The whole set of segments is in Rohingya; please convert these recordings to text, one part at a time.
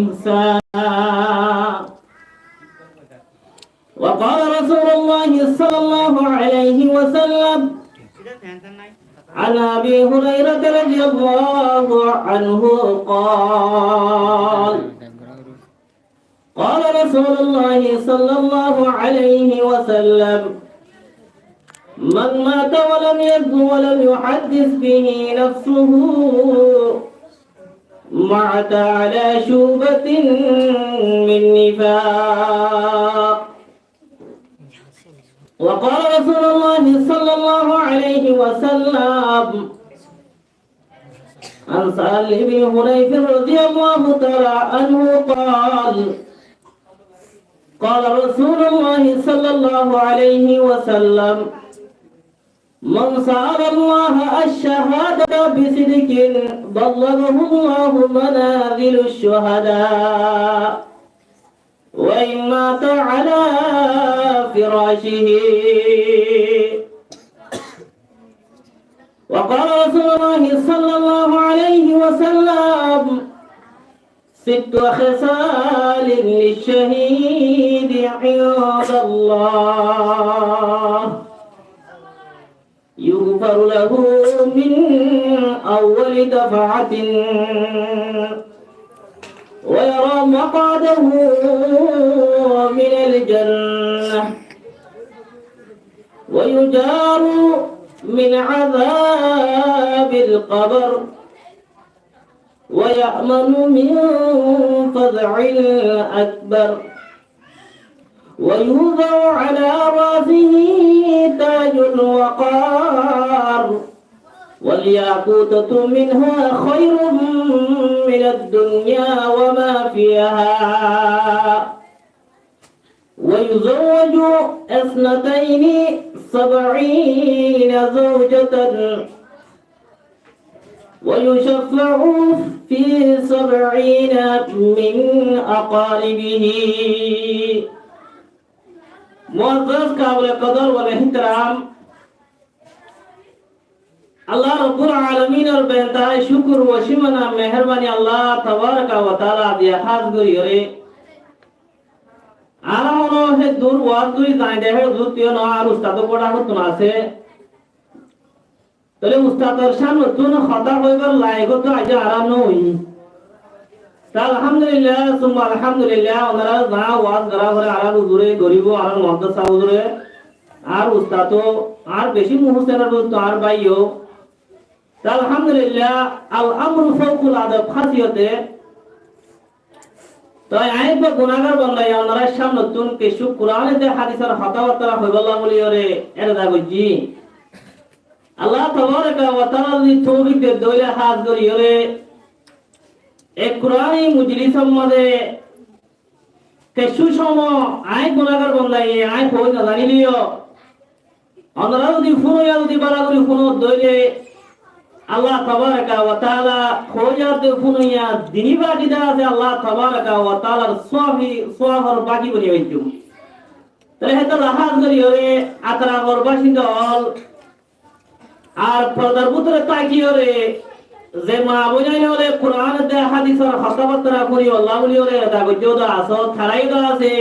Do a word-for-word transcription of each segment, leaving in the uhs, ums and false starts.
إحسانا. وقال رسول الله صلى الله عليه وسلم، عن أبي هريرة رضي الله عنه قال، قال رسول الله صلى الله عليه وسلم، من مات ولم يزن ولم يحدث به نفسه مات على شعبة من نفاق. وقال رسول الله صلى الله عليه وسلم، عن سهل بن حنيف رضي الله تعالى عنه قال، قال رسول الله صلى الله عليه وسلم، من سأل الله الشهادة بصدق بلغه الله منازل الشهداء وإن مات على فراشه. وقال رسول الله صلى الله عليه وسلم، ست خصال للشهيد عند الله، يغفر له من أول دفعة، ويرى مقعده من الجنة، ويجار من عذاب القبر، ويأمن من فزع أكبر، ويوضع على رأسه تاج الوقار، والياقوتة منها خير من الدنيا وما فيها. ويزوج اثنتين سبعين زوجة، ويشفع في سبعين من أقاربه. معزز قابل قدر و احترام، Allah Rabbul Alaminor bentahái cúkur, osímana meherbani Allah tabaraka wa taala diya hás goríyore. Añára hono hé dur waz gorí zañde hé dur tiyó no, añár ustado bóra hottún asé. Tóile ustador cámnottún hotá hoibar laik to aijjó añára no ói. Te alhamdulillah, summa alhamdulillah, onora zañá waz gorá foré añárar uzure goríbo, añárar modorsa uzure, añár ustado, añár beci muhúsenor ustu añár báiyo. Te alhamdulillah, al amru fawqul adab hásiyóte. Toi añí eggúa gunágar bonda, onora cámnottún kessú Kuran de hádisor hotábattá hoibálla bóliyoré erada goijjí. Allah tabaraka wa taala zodi toufik de dóilla hás goríyoré, e Kurani mujlisor mazé kessú cómo añí gunágar bonda, añí hoói no zaníleyó, onora zodi fúnoiya zodi bála gorí fúno dóille, Allah tabaraka wa taala hoóiya de fúnoiya dini baki de asé, Allah tabaraka wa taalar sóabi, sóafor baki boni faijjum. Tóile hétolla hás goríyoré Ataragor bácinda ókkol, ar fordar bútore tákiyoré ze maa boináin ókkole Kuran de hádisor hotábattá fúnibolla bóliyoré erada goijjó de asó, tará yó de asé.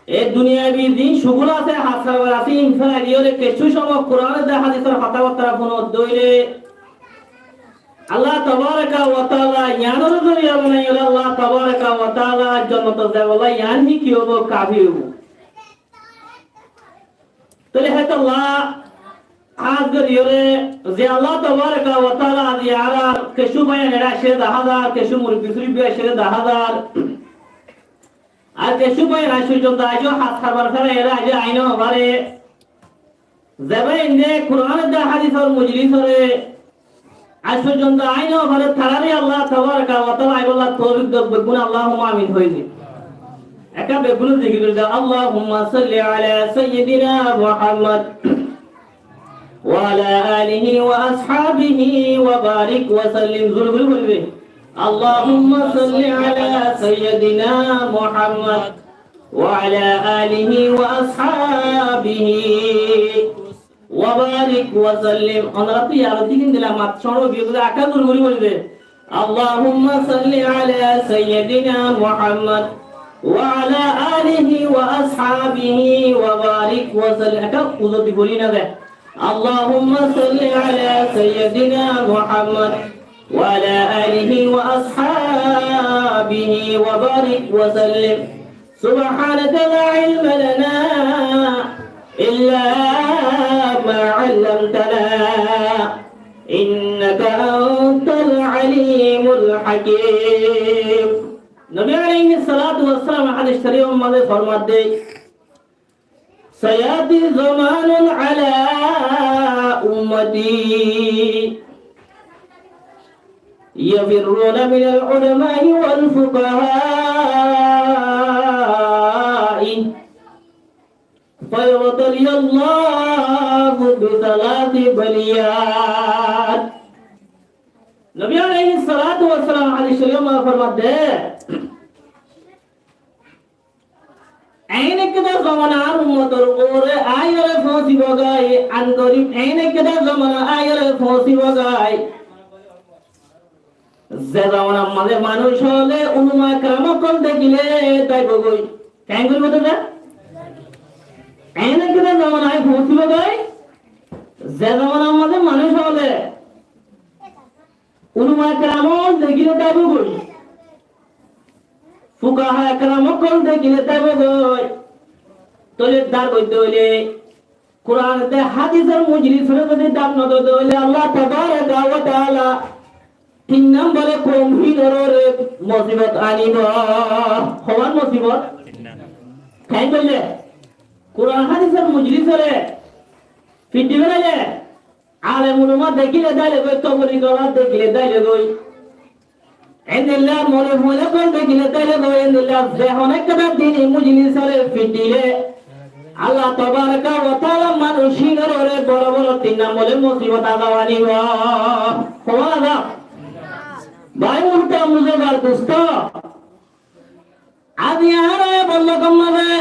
E duniyabi zin cugul asé, hás karbar asé, ín félai diyoré kessú cómo Kuran de hádisor hotábattá fúno dóille, Allah tabaraka wa taala yiánore zoriya banaiyóre Allah tabaraka wa taala jonnotot zaibálla yián híki óibo, kafi óibo. Tóile hétolla hás goríyoré ze Allah tabaraka wa taala aijja añárar kessú báiyain eçé aiccé de dahá zar, kessú murubbi surubbi aiccé de dahá zar, ar kessú báiyain aiccé de aijjó hás karbar félaiyoré aijjó aái no faré. Ze báiyain de Kuran de hádisor mujlisore aij forzonto aái no faré, taráre Allah tabaraka wa taala aibálla toufik douk, beggúne Allahumma amin hoiyé. Ekká beggúne zikir gorí de, اللهم صل على سيدنا محمد وعلى آله وأصحابه وبارك وسلم. Zor gorí foribo. اللهم صل على سيدنا محمد وعلى آله وأصحابه وبارك وسلم. Onora to yar dikin dila mat cóñço giyé de, ekká zor gorí foribo. اللهم صل على سيدنا محمد وعلى آله وأصحابه وبارك وسلم. Ekka uzur di boli na de. اللهم صل على سيدنا محمد وعلى آله وأصحابه وبارك وسلم. سبحانك لا علم لنا إلا ما علمتنا إنك أنت العليم الحكيم. Nobi aláihis salatu wassalam hádis shorif or maze formadde, سيأتي زمان على أمتي يفرون من العلماء والفقهاء فيبتلي الله بثلاث بليات. Nobi aláihis salatu wassalam hádis shorif or maze formadde, en ekkán zomana añár ummotor uore aiyóre foóñsibo goi, an gorib en ekkán zomana aiyóre foóñsibo goi. Ze zomanar maze manúic ókkole ulamaye keram ókkol dekíle táibo goi. Keén goríbo de? En ekkán zomana aiyóre foóñsibo goi, ze zomanar maze manúic ókkole ulamaye keram ókkol dekíle táibo goi. Fukahaye keram ókkol dekíle táibo goi. Tóile dár goitte óile, Kuran de hádisor mojlisore zodi dár no dóile, Allah tabaraka wa taala tin nombore koum hínor uore mosibot anibo. Hoón mosibot? Keén goille? Kuran hádisor mojlisore fiddi belaile, alem ulama dekíle dáile goi, tobligwala dekíle dáile goi. Endilla moulovi ókkol dekíle dáile goi, endilla ze hono ekkán dini mojlisore fiddi dile, Allah tabaraka wa taala manúic hínor uore boro boro tin nombore mosibot azab anibo. Hoón azab? Bái muhtaram buzurg ar dusto, aijja añára e bollokor maze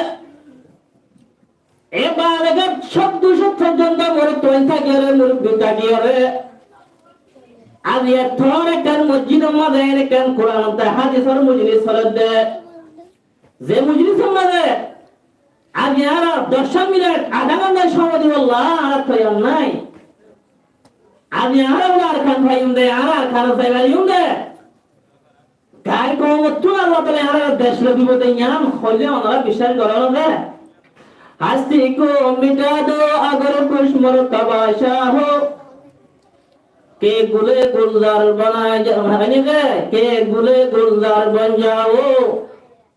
e balega cót ducót forzonto morotfuain tákiyóre, murubbi tákiyóre, aijja ettór ekkán mosjidor maze ekkán Kuran ar hádisor mojlis solér de. Ze mojlisor maze aijja añára doc minit, adá gonta cómot dibolla añára toiyar nái. Aijja añára Arkan faiyum de, añára Arkan sai faiyum de. Gair koumottú Allah taala añára dec loi dibo de, yián hoile onora biccác goró né? ہستی کو مٹا دو اگر کچھ مرتبہ چاہو، کہ گل گلزار بنا جا-، یعنی کہ، کہ گل گلزار بن جاؤ،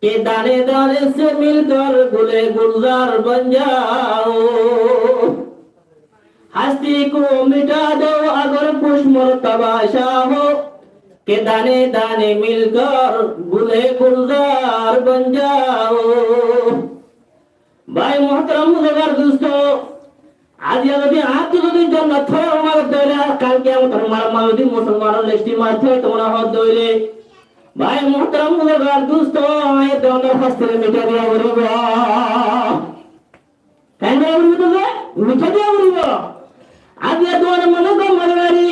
کہ دانے دانے سے مل کر گل گلزار بن جاؤ۔ ہستی کو مٹا دو اگر کچھ مرتبہ چاہو، کہ دانے دانے مل کر گل گلزار بن جاؤ۔ Bái muhtaram buzurg ar dusto, aijja zodi añáttu zodi jonnot fore mara dóile ar kal kiyamotor maze zodi musolmanor list maze tolla hoó dóile, bái muhtaram buzurg ar dusto, añí e dónor hastire mithá diya foribo. Keén diya foribo de? Mithá diya foribo. Aijja e dónor maze gom mari mari,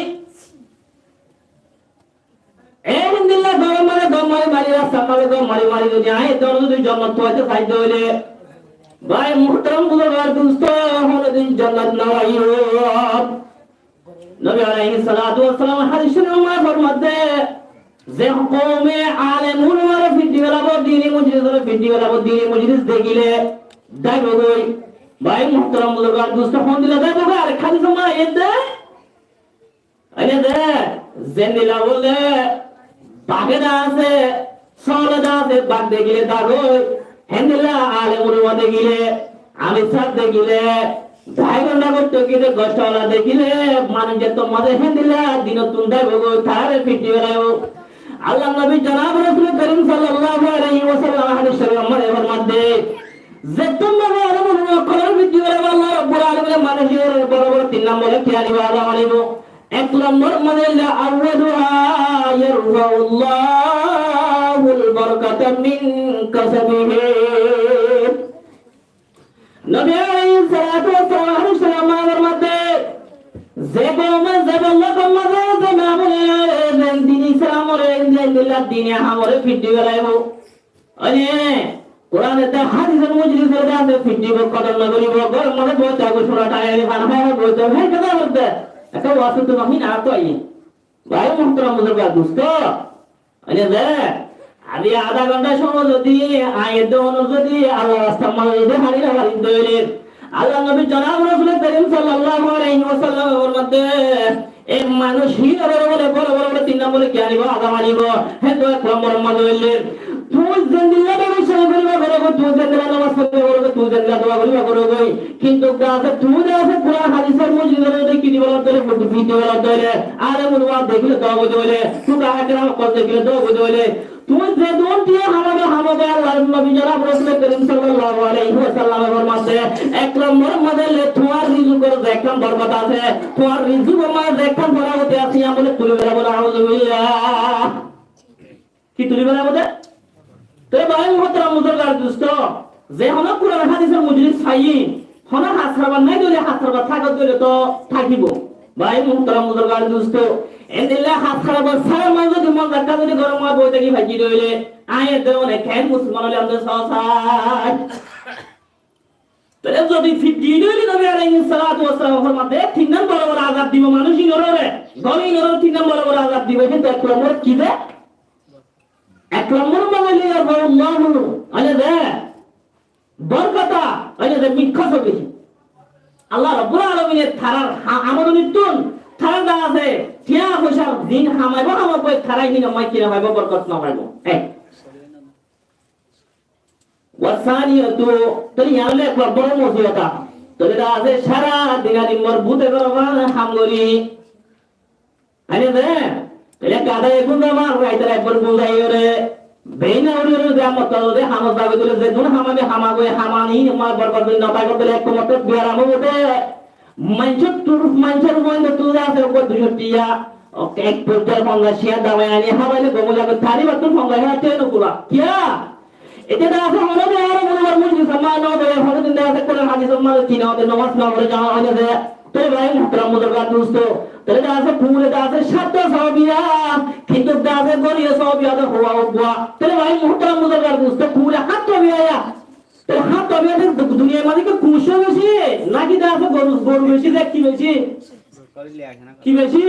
e héndilla góror maze gom mari mari, rastar maze gom mari mari zodi añí e dónor zodi jonnot faito sai dóile, bái muhtaram buzurg ar dusto, honodin jonnot no faibo. Nobi aláihis salatu wassalam hádis córif or maze formadde, ze koume alem ulamare fiddi felaibo, dini mojlisore fiddi felaibo, dini mojlis dekíle dáibo goi. Bái muhtaram buzurg ar dusto, hondilla dáibo goi? Ar hádis or maze aiyé de, aiyé de, zendilla bole bage dase, sóole dase, bag dekíle dá goi, héndilla alem ulama dekíle, amir sáb dekíle, dái gonda goitto giyé de gosto wala dekíle, manúic zettór maze héndilla dinottún dáibo goi, tarare fiddi felaibo. Allar nobi jonab Rosul Korim sallallahu alaihi wasallam hádis córif or maze formadde, zettór maze alem ulama ókkolore fiddi felaibo, Allah Rabbul Alamine manúic ókkolore boro boro tin nombore ki anibo? Azab anibo. Ek nombor maze, أولها يرفع الله البركة من كسبه. Nobi aláihis salatu wassalam hádis córif or maze, ze koume, ze bollokor maze, ze mamule, ze dini Islam hamore, endilla endilla dine hamore fiddi felaibó. Óile Kuran ete hádisor mojlisor de asé fiddibo, kodor no goribo, góror mazé boi táibo, sura táibo, fan hái hái boi táibo, hé kotá hoódde. Ekta waz to mahin ar to aiyé. Bái muhtaram buzurg ar dusto, óile de, aijja adá gonta somoi zodi añí edde onor zodi Allar rastar mazé zodi hári no fari de óile, Allar nobi jonab Rosule Kerim sallallahu alaihi wasallam e formadde, e manúic hín ore bole boro boro bole tin nombor ki anibo? Azab anibo. Hé to ek nombor mazé óile, tui zendilla bebasai goriba gorogói, tui zendilla nomaz foriba gorogói, tui zendilla dua goriba gorogói, kintu de asé, tui de asé Kuran hádisor mojlisor mazé ki dibolla dóile, fiddi dibolla dóile, alem ulama dekíle dua goijjé bóle, fukaha keram ókkol dekíle dua goijjé bóle, tui zedún tiya hamaiba hamaiba, Allar nobi jonab Rosule Kerim sallallahu alaihi wasallam e formadde, ek nombor mazé óile tuáñr rizukor zekkán borkot asé, tuáñr rizukor mazé zekkán borkot asé, yián bóle tuli felaibó, nauzubillah. Ki tuli felaibó de? Te bái muhtaram buzurg ar dusto, ze hono Kuran hádisor mojlis faiyí, hono has hárabar nái de óile has hárabar tákot de óile to tákibo. Bái muhtaram buzurg ar dusto, endilla has hárabar sára mazé zodi mon zakka zodi góror mazé boi táki faijjí de óile, añí edde one ken musolman óilam de só sai. Tóile zodi fiddi de óile Nobi alaihis salatu wassalam e formadde tin nombor boro boro azab dibo manúic inoré, gom inoré tin nombor boro boro azab dibo, kintu ek nombor ki de? Ek nombor mazé óile yarfa'ullahu, óile de borkot, óile de min kasbihi. Allah Rabbul Alamine tarár ha-, amodonittún, tarár de asé, tiya foisar zin hamaibo hamaibo, tará hín no faibo, borkot no faibo. Ek. Wasaniyatu, tóile yián óile ek nombor musibot. Tóile de asé sára din ar din bor bute goro ham gori. Aine de, tóile gada egun zamar, raitor ekbar guzai ore, beina uri uri de amot de hamot zabe tóile zedún hamaibe hamagoi hamani, ma borkot no táke tóile ek mottor biyaram óibo de. Maincór tur, maincór uore tui de asé uggwá duicó tiya, ok, ek puintal fonzaic tiya damai aní hábaile gom ói zagói, tari battú fonzaic tiya no kula. Kiyá? Ete de asé hono din ar hono bar mojlis ot no boi, hono din de asé Kuran hádis ot no boi, nomaz no fore, jama ói no de. Te bái muhtaram buzurg ar dusto, te de asé fure de asé sátta sahabiya, kintu de asé goriya sahabiya de huwa uggwá. Te bái muhtaram buzurg ar dusto, fure hátta biya. Te hátta biya de du-, duniyar mazé ki kuñc beci, naki de asé goru, goru beci, de ki beci? Ki beci?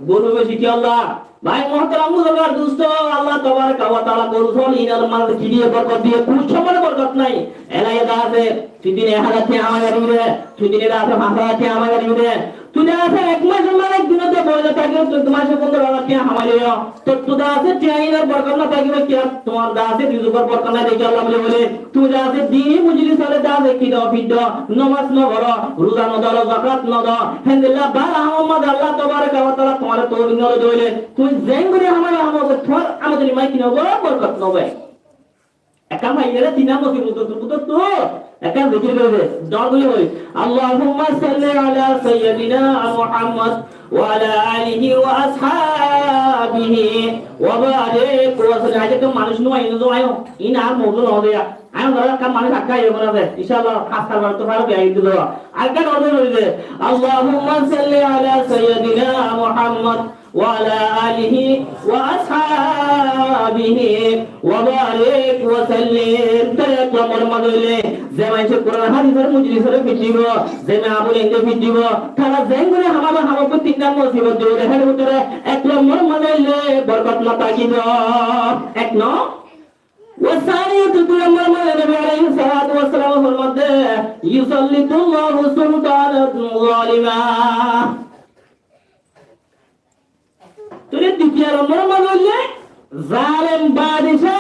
Goru beci. Kiyólla? Bái muhtaram buzurg ar dusto, Allah tabaraka wa taala goru sóol inor mazé ki diye? Borkot diye. Kuñc or mazé borkot nai. Ela de asé, tui dine ek házar tiya hamai faribi de, tui dine de asé fañs házar tiya hamai faribi de. Tui de asé ek masor mazé ek din de boi táki, tui de masé pondoro házar tiya hamai loiyo. Tóile tui de asé tiya inor borkot no tákibo kiyá? Tuáñr de asé rizukor borkot nai de kiyólla buli hoile, tui de asé dini mojlis ot de asé ki do, fiddo, nomaz no foro, ruza no dóro, zakat no do, héndilla bála ham ot de Allah tabaraka wa taala tuáñre toufik no de óile, tui zeén gori hamaiba hamaiba, tuáñr amodoni mazé ki no óibo? Borkot no óibo. Ekkán faiyóre tin musibot or bútottú ekkán zikir gorí de, dua gorí hoó, اللهم صل على سيدنا محمد وعلى آله وأصحابه وبارك وسلم. Aijja ekkán manúic no aiyó, no aiyó, in ar moudu no de. Añí dóro ekkán manúic ekka aiyó mone de, incállah, has hárabar to faro biya aiyó de. Arekkán dua gorí de, اللهم صل على سيدنا محمد وعلى آله وأصحابه وبارك وسلم. Te ek nombor mazé óile, ze maincé Kuran hádis or mojlis ot fiddibo, ze ma bóin inde fiddibo, tará zeén gori hamaiba hamaibo, tin musibot dibo de, hér bútore ek nombor mazé óile borkot no tákibo. Ek no? Wasaniyatu, dui nombor mazé Nobi alaihis salatu wassalam e formadde, يسلط الله سلطانا ظالما. Tóile dui nombor mazé óile zalem badcá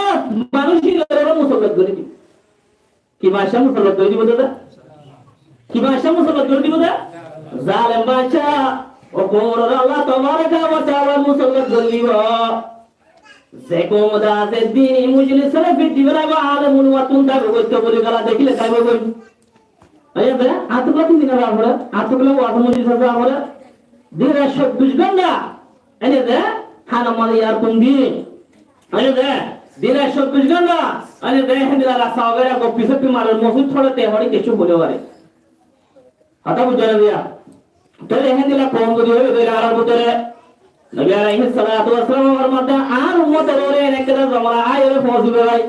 manúic inoré musallat gorí dibo. Ki badcá musallat gorí dibo de? Ki badcá musallat gorí dibo de? Zalem badcá, o koumor uore Allah tabaraka wa taala musallat gorí dibo. Ze koum de asé dini mojlis ot fiddi félaibo, alem ulama tún táibo goi, to buli gala dekíle táibo goi. Aiyó de, añáttu gula tin din zaa fore, añáttu gula waz mojlis ot zaa fore, din rait sóbbic gónta, aiyó de, hánor mazé earphone di, aiyó de, din rait sóbbic gónta, aiyó de, héndilla rasta goppi soppi marer, mosjid fore, te fore, kessú fore fare. Hotá buijjó né biya? Tóile héndilla koum zodi ói, tóile añárar bútore Nobi aláihis salátu wassalam formar de, añár ummotor uore ekkán zomana aiyóre foóñsibo bái.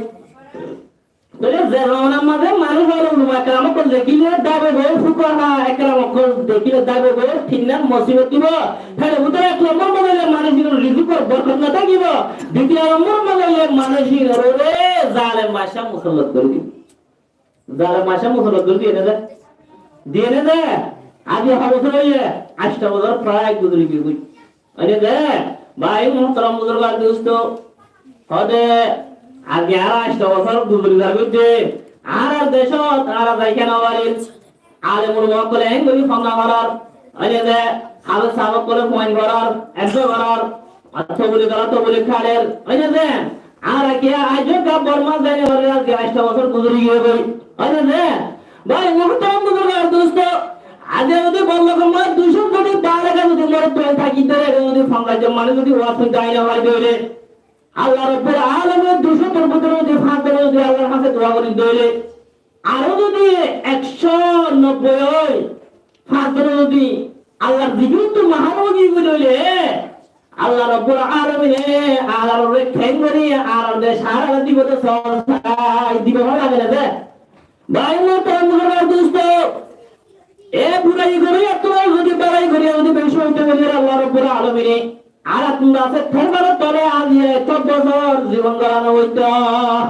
Tóile ze zomanar mazé manúic ókkol ulama keram ókkol dekíle daibo goi, fukaha keram ókkol dekíle daibo goi, tinnán mosibot dibo. Tar bútore ek lombor mazé óile manúic ínor rizikor borkot no tákibo, ditiyo lombor mazé óile manúic ínor uore zalem baccá musallat gorí dibo. Zalem baccá musallat gorí diye né de? Diye né de? Aijja ho bosór óiye? Ancto bosór prai guzori giyói. Óine de, bái muhtaram buzurg ar dustó, hóde aijja añárar ancto bosór guzori zargói de, añárar decót añára zai no farir. Alem ulama ókkole eén gorí fonda gorar, óine de, háfez sáb ókkole fuain gorar, eddo gorar, ar toblik gorar, toblik karer, óine de, añára kiyá aijjó gaf Bormá zai no farir, aijja ancto bosór guzori giyói, óine de, bái muhtaram buzurg ar dustó, aijja zodi borlokor mazé duicót zodi balega zodi morotfuwa táki de, zodi fonzaic zon manúic zodi waz fúnto ai no fare de óile, Allah Rabbul Alamine duicótor bútore zodi fañs zone zodi Allar hañsé dua gorí de óile, aró zodi ekcó nobboi ói, fañs zone zodi Allar zikirottu mahrúm ói giyói de óile, Allah Rabbul Alamine añárare keéngorí añárar de sára dibo de, sóo sai dibo, no lage né de? Bái muhtaram buzurg ar dustó, e burai gorí ettó zodi balai gorí zodi beci óito óile Allah Rabbul Alamine añárattún asé terbar tole aijja ettó bosór zibon gola no óito,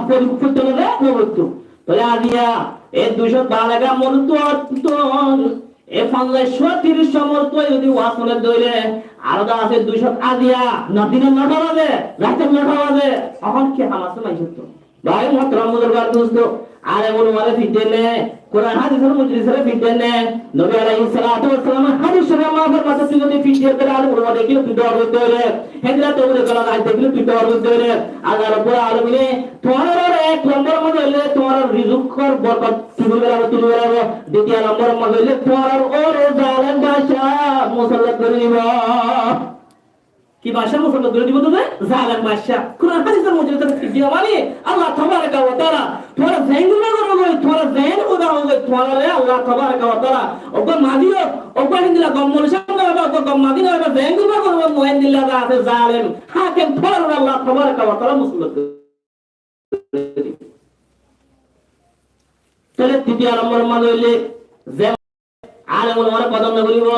fori-, foitto no de, no foitto. Tóile aijja e duicót balega morotfuattún e fonzaic cót, tiríc cót morotfuwa zodi waz fúne de óile, aró de asé duicót aijja, no, dinor nothá bazé, raitor nothá bazé, ehón ki ham asé maincóttu? Bái muhtaram buzurg ar dustó, alem ulamare fitde né, Kuran hádisor mojlisore fitde né, Nobi aláihis salátu wassalamor hádis córif mazé tui zodi fitde de óile alem ulama dekíle tui dor gorí de óile, héndilla toblik gola zai dekíle tui dor gorí de óile, Allah Rabbul Alamine tuáñrar ek lombor mazé óile tuáñrar rizikor borkot tuli felaibo, tuli felaibo, ditiyo lombor mazé óile tuáñrar uore zalem baccá musallat gorí dibo. Ki baccá musallat gorí dibo de? Zalem baccá. Kuran hádisor mojlisore fitde mani Allah tabaraka wa taala tuáñra zeén gurá goró goi, tuáñra zeén hoda hoó goi, tuáñrare Allah tabaraka wa taala uggwá mazi, uggwá héndilla gom moulovi sáb no óiba, uggwá gom mazi no óiba, zeén gurá goró goi, héndilla za asé zalem hákem tuáñrare Allah tabaraka wa taala musallat gorí dibo. Tóile ditiyo lombor mazé óile ze alem ulamare kodor no goríbo,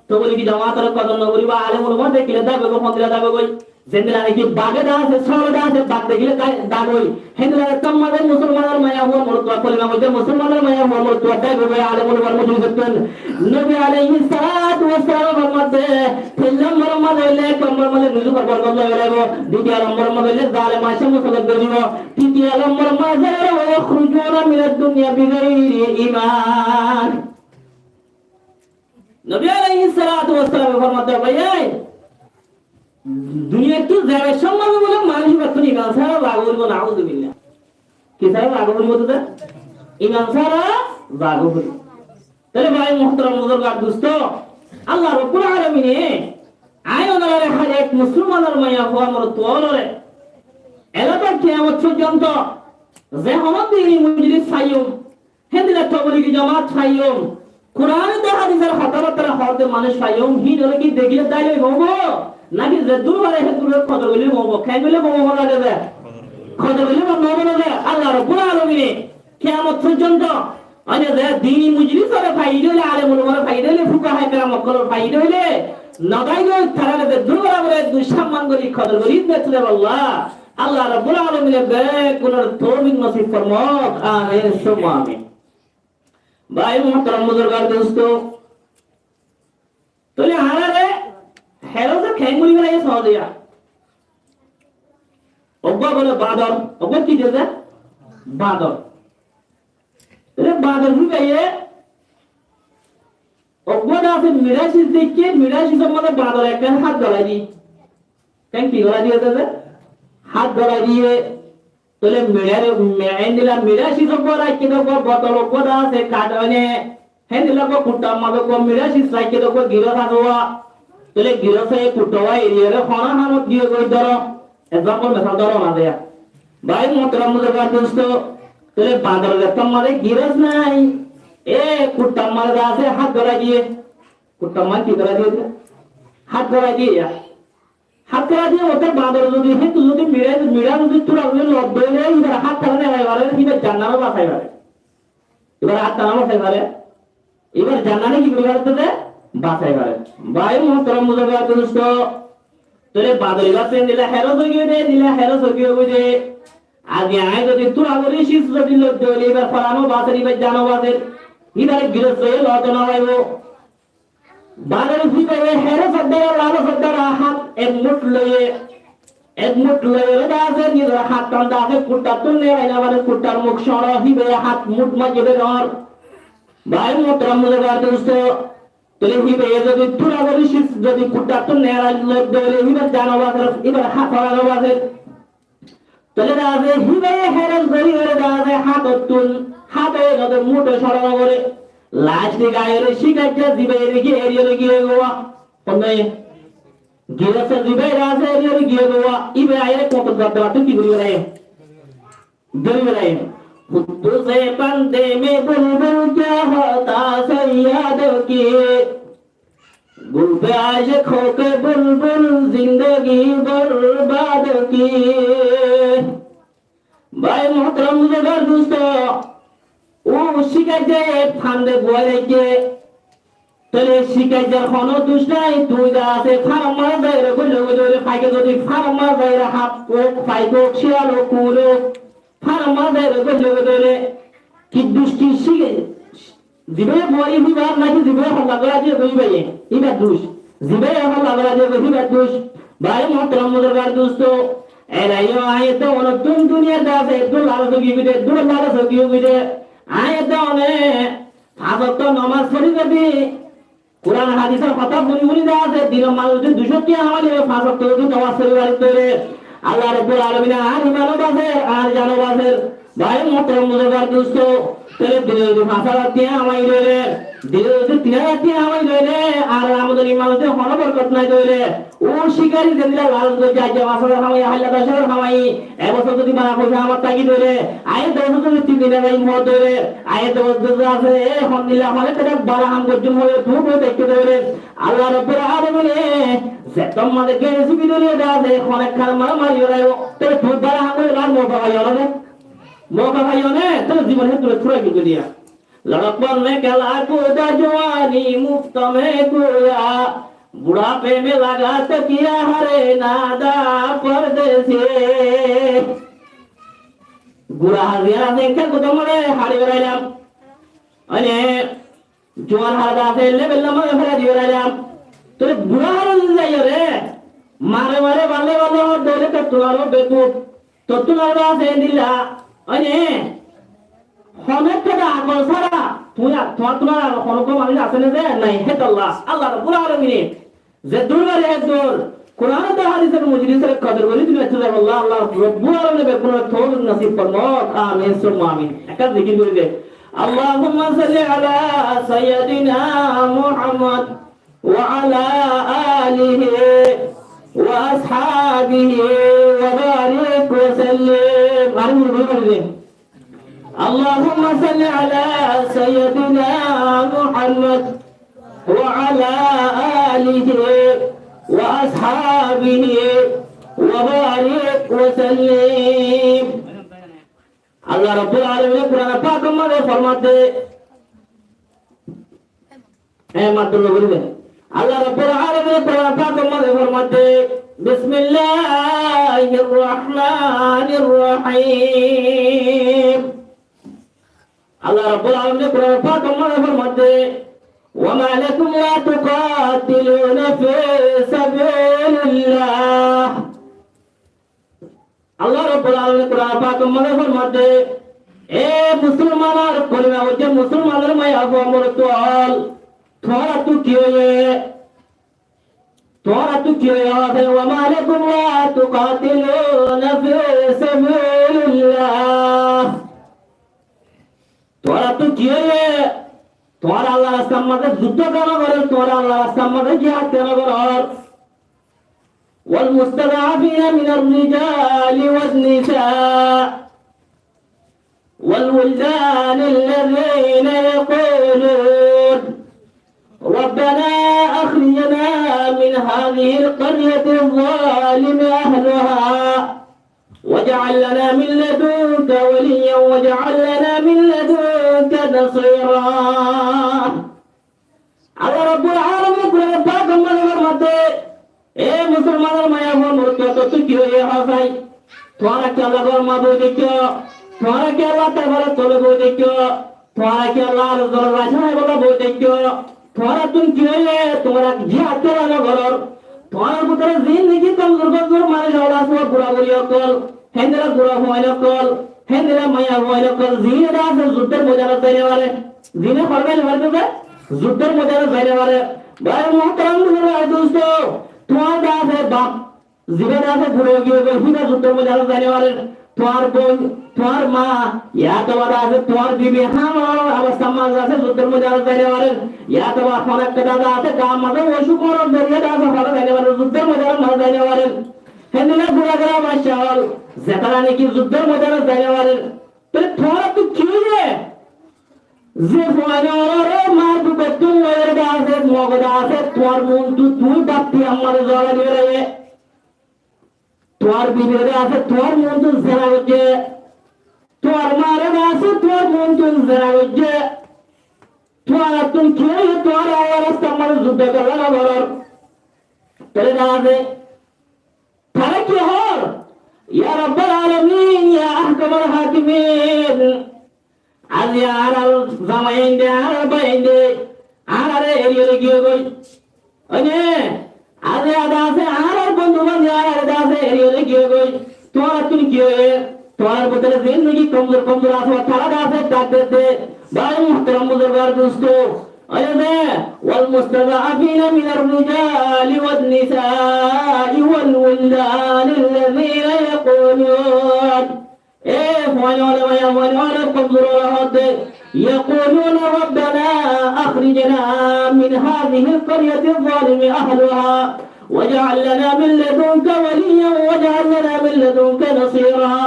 tobligi jamaatore kodor no goríbo, alem ulama dekíle daibo goi, héndilla daibo goi. Zendilla niki bage de asé, sóole de asé, bag dekíle dai-, daibo goi. Héndilla ekdom mazé musolmanor maiyafua morotfuwa, kolima foiddé musolmanor maiyafua morotfuwa daibo goi alem ulamar mojlisottún. Nobi aláihis salátu wassalam formar de, tin lombor mazé óile, ek lombor mazé rizikor borkot loi felaibo, ditiyo lombor mazé óile zalem baccá musallat gorí dibo, titiyo lombor mazé óile ويخرجون من الدنيا بغير إيمان. Nobi aláihis salátu wassalame formar de, bái, duniyattú zaibar cómot bóle manúic íbattún iman sára zagói foribo, nauzubillah. Ki sára zagói foribo de? Iman sára zagói foribo. Tóile bái muhtaram buzurg ar dustó, Allah Rabbul Alamine añí onorare hár ek musolmanor maiyafua morotfuwa ókkolore elóta kiyamot foijjonto ze honó dini mojlis faiyum, héndilla tobligi jamaat faiyum, Kuran de hádisor hotábatta hoódde manúic faiyum, híin óile ki dekíle dailoi óibo? Náki zeddúr fare heddúr kodor goille óibo? Keén goille óibo, hoó lage de? Kodor goille óibo, no óibo de? Allah Rabbul Alamine kiyamot foijjonto, mane ze dini mojlisore faiyé de óile, alem ulamare faiyé de óile, fukahaye keram ókkolore faiyé de óile, no dailoi, tarare zeddúr fare heddúr somman gorí, kodor gorí de óile Allah, Allah Rabbul Alamine beggúnore toufik nosib formok. Amin, summa amin. Bái muhtaram buzurg ar dustó, tóile añárare héçe keén gorí félaiye sóo de. Uggwá bóle bador, uggwá ki de? Bador. Tóile bador ki félaiye? Uggwá de asé mirasis deikké, mirasis or mazé bador ekkán hát golai diye. Keén ki golai diye de? Hát golai diye. Tóile mirar, mi-, héndilla mirasis uggwá raikké de uggwá botol uggwá de asé, kat óine, héndilla uggwá kuttar mazé uggwá mirasis raikké de uggwá giros asé uwá. Tóile girose kuttar uwá eriyóre hono hamot giyé goi dóro, example, mesal dóro na de. Bái muhtaram buzurg ar dustó, tóile bador zettót mazé giros nai, e kuttar mazé de asé hát golai diye. Kuttar mazé ki golai diye? Hát golai diye ya. Háttára diyé ótte baáñdor zodi, héttu zodi miçá, miçá zodi túra zodi lot dóile, íbar háttára nerai fare, íbar jannáno basai fare. Íbar háttára basai fare. Íbar jannáno ki gori fare de? Basai fare. Bái muhtaram buzurg ar dustó, tóile baáñdor íbar endilla héros ói giyé de, endilla héros ói giyé de. Aijja añí zodi túra gorí cíz zodi lot dóile, íbar foráno baser, íbar jano baser, íbare girós loiyé lot no faibo. Baáñdor híbaye héros or dara, lalos or dara hát ek mut loiyé, ek mut loiyóre de asé, nizor háttan de asé, kuththáttu nerai no fare, kuththár muk cóñço, híbaye hát mut maijjé de dóñr. Bái muhtaram buzurg ar dustó, tóile híbaye zodi túra gorí cíz zodi kuththáttu nerai lot dóile, híbar jano baser, híbar há-, foráno baser. Tóile de asé, híbaye héros gorí gorí de asé, hátottún, háte node mut cóñço no goré. Last e gaiyóre cíkaijja zibaye reki eriyóre giyé goi. Honné? Girós zibaye de asé eriyóre giyé goi. Íba aiyóre kotor gottor ttú ki gorí belaiyé? Dóri belaiyé. خود سے پرندے میں بلبل کیا ہوتا صیاد کی، گل پہ عاشق ہو کے بلبل زندگی برباد کی۔ Bái muhtaram buzurg ar dustó, ó cíkaijja e fande guwai raikké, tóile cíkaijjar honó duc nái, tui de asé farar mazé zaiyóre goillói dóile, faike zodi farar mazé zaiyóre hap ók, faik ók, ciyal ók, kuur ók, farar mazé zaiyóre goillói dóile, ki duc ki cík-, Zibaye boi híbar naki zibaye holla gora diye goi híbaye, híbar duc. Zibaye holla gora diye goi híbar duc. Bái muhtaram buzurg ar dustó, erayó añí edde onottún duniyat de asé, edde lalos ói giyé de, edde lalos ói giyé de. Añí edde one fañs wokto nomaz fori zodi, Kuran hadisor hotá funi funi de asé, dinot manúic zodi ducó tiya hamai loibo, fañs wokto zodi nomaz fori fari de óile, Allah Rabbul Alamine añár iman o baser, añár jan o baser. Bái muhtaram buzurg ar dustó, tóile dine zodi fañs házar tiya hamai loile, dine zodi tin házar tiya hamai loile, añár amdani mazé zodi honó borkot nái de óile, ó cíkari zendilla lalos goijjé, aijja fañs házar hamai, háilla doc házar hamai, e bosór zodi bára foisa amar táki de óile, añí e doc bosór zodi tin din e zai mor de óile, añí e doc bosór zodi asé, e hondilla hone tóile bála ham goijjum hoile, dui boi táikte de óile, Allah Rabbul Alamine zeto mazé geri sibi dóri de asé, hone kar mara mari órai, tóile dui bála ham goijjum ar moka faiyo né? Moka faiyo né, tóile zibon héttu fúrai giyói de. لڑکپن میں کھیلا کودا جوانی مفت میں کھویا، بڑھاپے میں لگا تکیا ہر نادا پردیسی۔ Gura hár ziyán asé, enke gudum ore hári berailam. Oine, juwan hár asé, lebel lamba ore hári berailam. Tóile gura hár ziyán re, mare mare, balle balle, hár dóile tottún aró bekuf. Tottún aró asé endilla, oine, honó ekkán akol sára, tuñí ar, tuáñttún ar honó ekkán manúic asé né ze? Nai, hétolla, Allah Rabbul Alamine ze dur bari e dur, Kuran ar hadisor mojlisor kodor gorí duniyattú zaibolla Allah Rabbul Alamine beggúnore toufik nosib formok, amin summa amin. Ekkán zikir gorí de, اللهم صل على سيدنا محمد وعلى آله وأصحابه وبارك وسلم. Ar murubbi boli de. اللهم صل على سيدنا محمد وعلى آله وأصحابه وبارك وسلم. Allah Rabbul Alamine Kuran Pak or mazé formade, E, maddúr no goríbe. Allah Rabbul Alamine Kuran Pak or mazé formade, بسم الله الرحمن الرحيم. Allah Rabbul Alamine Kuran Pak or mazé formade, وما لكم لا تقاتلون في سبيل الله. Allah Rabbul Alamine Kuran Pak or mazé formade, e musolmanor, kolima foijja musolmanor maiya fua morot ókkol, tuáñrattú ki óiye? Tuáñrattú ki óiye? وما لكم لا تقاتلون في سبيل الله. Tuáñrattú ki óiye? Tuáñra Allar rastar mazé juddó kiyá no goror? Tuáñra Allar rastar mazé jihad kiyá no goror? والمستضعفين من الرجال والنساء والولدان الذين يقولون ربنا أخرجنا من هذه القرية الظالم أهلها واجعل لنا من لدنك وليا واجعل لنا من لدنك نصيرا. Allah Rabbul Alamin Kuran Pak or maze formar de, e musolmanor maiyafuwa, morotfuwa, tuáñra ki óiye hoó sai? Tuáñra ki Allah or góror maze boi táikko? Tuáñra ki Allah or dorbaror tole boi táikko? Tuáñra ki Allah or góror rason háibolla boi táikko? Tuáñrattún ki óiye? Tuáñra jihad kiyá no goror? Tuáñrar bútore zindigi komzur komzur manúic ókkol asé, bura buri ókkol, héndilla bura fuain ókkol, héndilla maiyafuain ókkol, ziín de asé zuddór moidanot zai no fare. Ziín de horbal horbal zuddór moidanot zai no fare. Bái muhtaram, buzurg ar dusto, tuáñr de asé baf, zibá de asé bura ói giyé goi, híba zuddór moidanot zai no fare. Tuáñr boin, tuáñr ma, yatoba de asé tuáñr bibi, hám obostár maze asé, zuddór moidanot zai no fare. Yatoba honó ekkán de asé, gaar maze osuk ónar zoriya de asé, hotá zai no fare, zuddór moidanot zai no fare. Héndilla gura gura bacca ókkol, zetará niki zuddór moidanot zai no fare. Tóile tuáñrattú ki óiye? Ze fuain ókkol ore mar bukottú loiyóre de asé, mogo de asé, tuáñr muúntu tuñí batti ammare zolai diyóre. Tuáñr bibire de asé, tuáñr muúntu zina goijjé. Tuáñr mare de asé, tuáñr muúntu zina goijjé. Tuáñrattún ki óiye, tuáñra Allar rastar maze zuddó golla no goror? Tóile de asé, tará ki hoór? Ya Rabbal Alamin, ya Ahkamal Hakimin. Aijja añárar zamaiyain de, añárar báiyain de, añárare eriyóre giyé goi. Óine, aijja de asé, añárar bondú bandi añárare de asé, eriyóre giyé goi. Tuáñrattún ki óiye? Tuáñrar bútore zindigi komzur komzur asé, tará de asé, dhak de de. Bái muhtaram buzurg ar dusto, óine de, والمستضعفين من الرجال والنساء والولدان الذين يقولون E fuain ókkol, maiyafuain ókkol, komzur ókkol hoó de, يقولون ربنا أخرجنا من هذه القرية الظالم أهلها واجعل لنا من لدنك وليا واجعل لنا من لدنك نصيرا.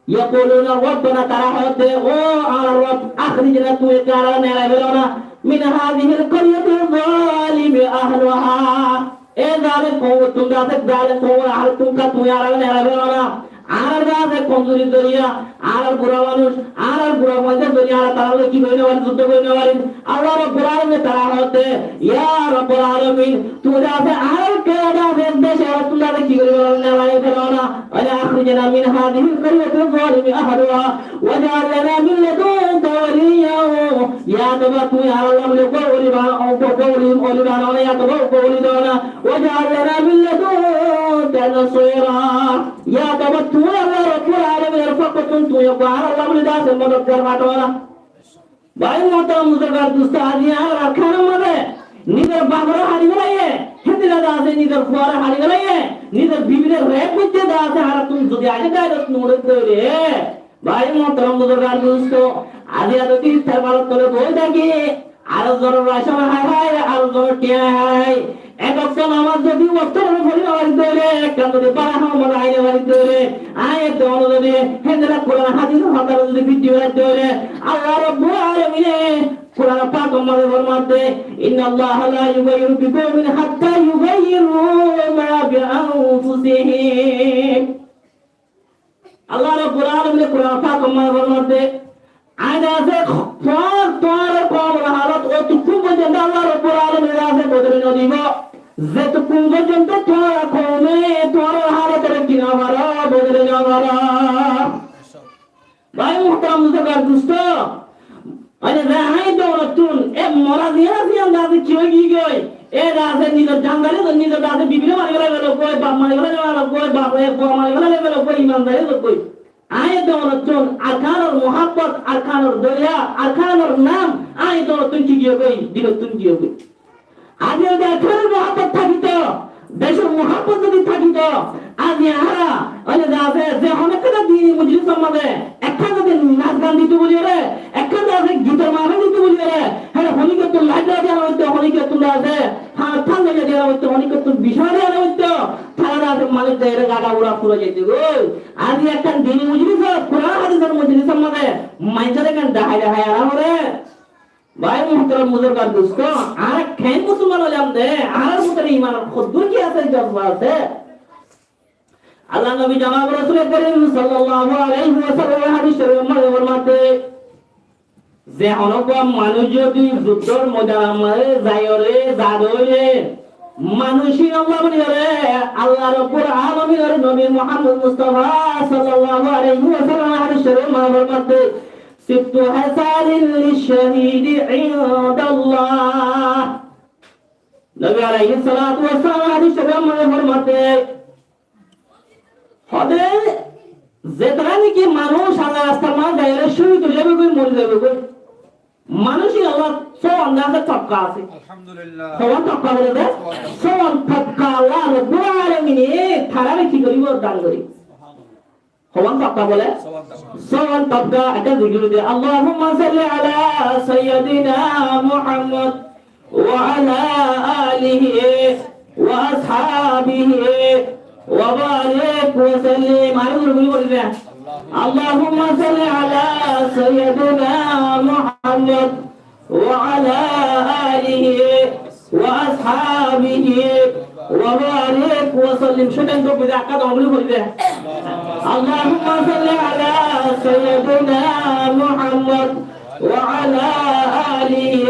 يقولون ربنا, tará hoó de, ó añárar Rob, أخرجنا, tuñí añárare neelai félo na, من هذه القرية الظالم أهلها. E zalim koum ottún de asé, zalim koum or añárattún tuñí añárare neelai félo na. Añárar de asé komzuri zoriya, añárar bura manúic, añárar bura fuain ókkol zoriya añára tará loi ki gori no fari, zuddó gori no fari. Allah Rabbul Alamin e tará hoó de, ya Rabbal Alamin, tuñí de asé añárar ke de asé dece ottún de asé ki gori no fari, neelai félo na. Óine, أخرجنا من هذه القرية الظالم أهلها واجعل لنا من لدنك وليا. Yatoba tuñí añáralla buli uggwá wali bana-, uggwá wali, wali bano na, yatoba uggwá wali do na. واجعل لنا من لدنك نصيرا. Yatoba tuñí Allah Rabbul Alamin or fokkottún tuñí uggwá añáralla buli de asé modotgar fatho na. Bái muhtaram buzurg ar dusto, aijja añárar Arkan or maze nizor bafore hári félaiye, héndilla de asé nizor fuare hári félaiye, nizor bibire rep goijjé de asé, añárattún zodi aijja gairot no uçé de óile, bái muhtaram buzurg ar dusto, aijja zodi terfalor tole boi táki, ar zonor racon hái hái, ar zonor thiañ hái hái, ek okto nomaz zodi woktor maze fori no fari de óile, ekkán zodi bála ham maze ai no fari de óile, añí e dóno zodi héndilla Kuran hádis or hotá zodi biddi gorí de óile, Allah Rabbul Alamin e Kuran Pak or maze formar de, إن الله لا يغير ما بقوم حتى يغيروا ما بأنفسهم. Allah Rabbul Alamin e Kuran Pak or maze formar de, añí de asé tuáñr, tuáñr koum or halot otukkún foijjonto Allah Rabbul Alamin e de asé bodoli no dibo, zetukkún foijjonto tuáñr koume tuáñr halot ore ki no faro, bodoli no faro. Bái muhtaram buzurg ar dusto, Óine de añí dónottún, e mora ziyán asé, yían de asé ki ói giyói? E de asé nizor jandari, nizor de asé bibire mari félai félogói, baf mari félai félogói, baf e fua mari félai félogói, imandari félogói. Añí dónottún Arkanor muhábbot, Arkanor doriya, Arkanor nam, añí dónottún ki giyói? Dilottún giyói. Aijja zodi Arkanor muhábbot tákito, decor muhábbot zodi tákito, aijja añára, óile de asé, ze honó ekkán dini mojlisor maze, ekkán zodi nac gan dito buliyóre, ekkán de asé gitor mahfil dito buliyóre, héçe honíkkottún lait lagaiya diyana óito, honíkkottún de asé, ha-, tán lagaiya diyana óito, honíkkottún bicóna diyana óito, tará de asé manúic zaiyóre gaga ura fura zaito goi. Aijja ekkán dini mojlisot, Kuran hádisor mojlisor maze, maincóre ekkán dahai dahai ana fore. Bái muhtaram buzurg ar dustó, añára keén musolman óilam de, añárar bútore iman hoddúr ki asé, jozba asé? Allar nobi jonab Rosule Korim sallallahu alaihi wasallame hádis corif or maze formadde, ze honó uggwá manúic zodi zuddór moidanor maze zaiyóre zade óile, manúic ín olla buli goré Allah Rabbul Alamin or nobi Muhammad Mustafa sallallahu alaihi wasallame hádis corif or maze formadde, ستة خصال للشهيد عند الله. Nobi alaihis salatu wassalam hádis corif or maze formadde, hóde, zetará niki manúic Allar rastar maze zaiyóre cóhid ói zaibogói, mori zaibogói, manúic ín olla sówan de asé, tobka asé. Alhamdulillah. Sówan tobka bole de? Sówan tobka. Sówan tobka Allah Rabbul Alamine tarare ki goribo? Dan goribo. Sówan tobka bole? Sówan tobka. Sówan tobka. Ekká zikir de, اللهم صل على سيدنا محمد وعلى آله وأصحابه وبارك وسلم. Aró zore buli boli de. اللهم صل على سيدنا محمد وعلى آله وأصحابه وبارك وسلم. Cóitan tók bide ekká dom buli boli de. اللهم صل على سيدنا محمد وعلى آله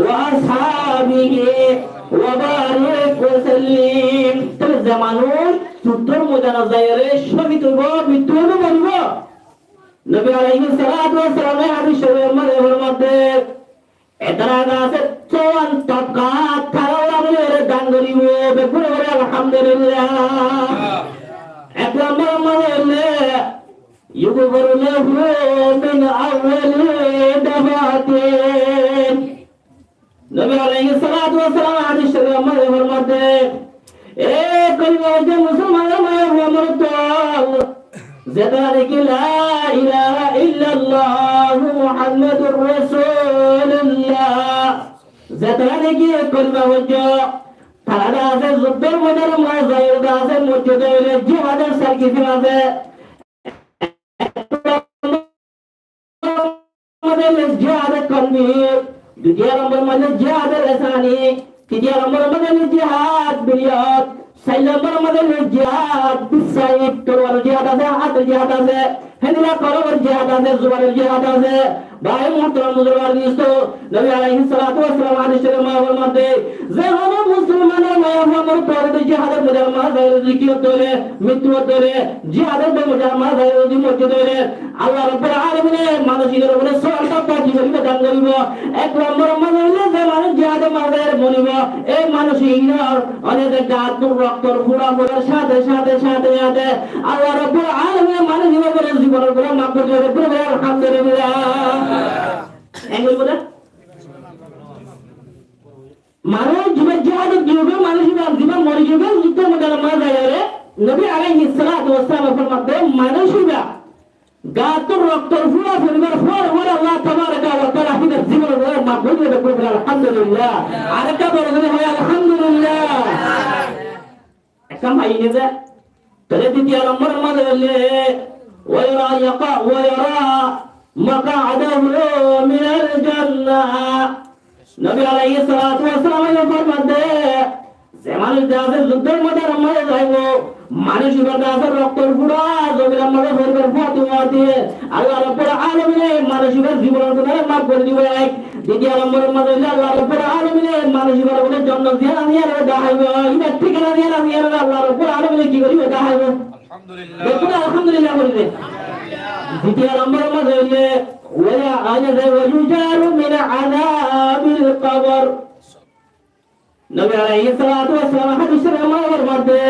وأصحابه وبارك وسلم. Tóile ze manúic zuddór moidanot zaiyóre cóhid óibo, mittú óibo, moribo, Nobi alaihis salatu wassalame hádis corif or maze formadde, etará de asé sówan tobka, tará óra buli goré dan goribo, beggúne boli Alhamdulillah. Ek lombor or maze óile, يغفر له من أول دفعة. Nobi alaihis salatu wassalam hádis corif or maze formadde, e kolima foijja musolmanor maiyafuwa morotfua, zetará niki لا إله إلا الله محمد رسول الله, zetará niki kolima foijjo, tará de asé zuddór moidanor maze zaiyóre de asé mojjud óile jihador certificate asé. Ek lombor or maze óile jihade kolbi, dui lombor or maze jihade lisani, tin lombor or maze óile jihad bil yad, sair lombor or maze óile jihad bis saif, tolwar or jihad asé, hátor jihad asé, héndilla kolbor jihad asé, zubanor jihad asé. Bái muhtaram buzurg ar dustó, Nobi alaihis salatu wassalam hádis corif or maze formadde, ze honó musolmanor maiyafuwa morotfua zodi jihador moidanor maze zaiyóre zikir goijjé, mittú goijjé, jihador moidanor maze zaiyóre zodi mojjud óile, Allah Rabbul Alamine manúic ín or uore sówan tobka ki goribo? Dan goribo. Ek lombor or maze óile ze manúic jihador maze zaiyóre moribo, e manúic ínor, mane ze gattú roktor fura forar sáte sáte sáte sáte Allah Rabbul Alamine manúic ín or zibonor guná maf gori dibo. Boli Alhamdulillah. Engori bole? Manúic ziba jihadot giyói, manúic ziba, ziba mori giyói, zuddór moidanor maze zaiyóre, Nobi alaihis salatu wassalame formadde, manúic ziba gattú roktor fura foribar fore fore Allah tabaraka wa taala íbar zibonor guná maf gori dibo. Alhamdulillah. Arekka boro gori hoó, Alhamdulillah. Ekkán faiyí né de? Tóile ditiyo lombor or maze óile, ويرى يقع-، ويرى مقعده من الجنة. Nobi alaihis salatu wassalame formadde, ze manúic de asé zuddór moidanor maze zaibo, manúic íbar de asé roktor fura, zobinor maze foribar fore fore Allah Rabbul Alamine manúic íbar zibonor gunáre maf gori dibo ek. Ditiyo lombor or maze óile Allah Rabbul Alamine manúic íbar uore jonnot ziyán ziyán dahaibo, íbar thíkana ziyán ziyán Allah Rabbul Alamine ki goribo? Dahaibo. Alhamdulillah. Beggúne Alhamdulillah boli de. Ditiyo lombor or maze óile, ويجار من عذاب القبر. Nobi alaihis salatu wassalame hádis corif or maze formadde,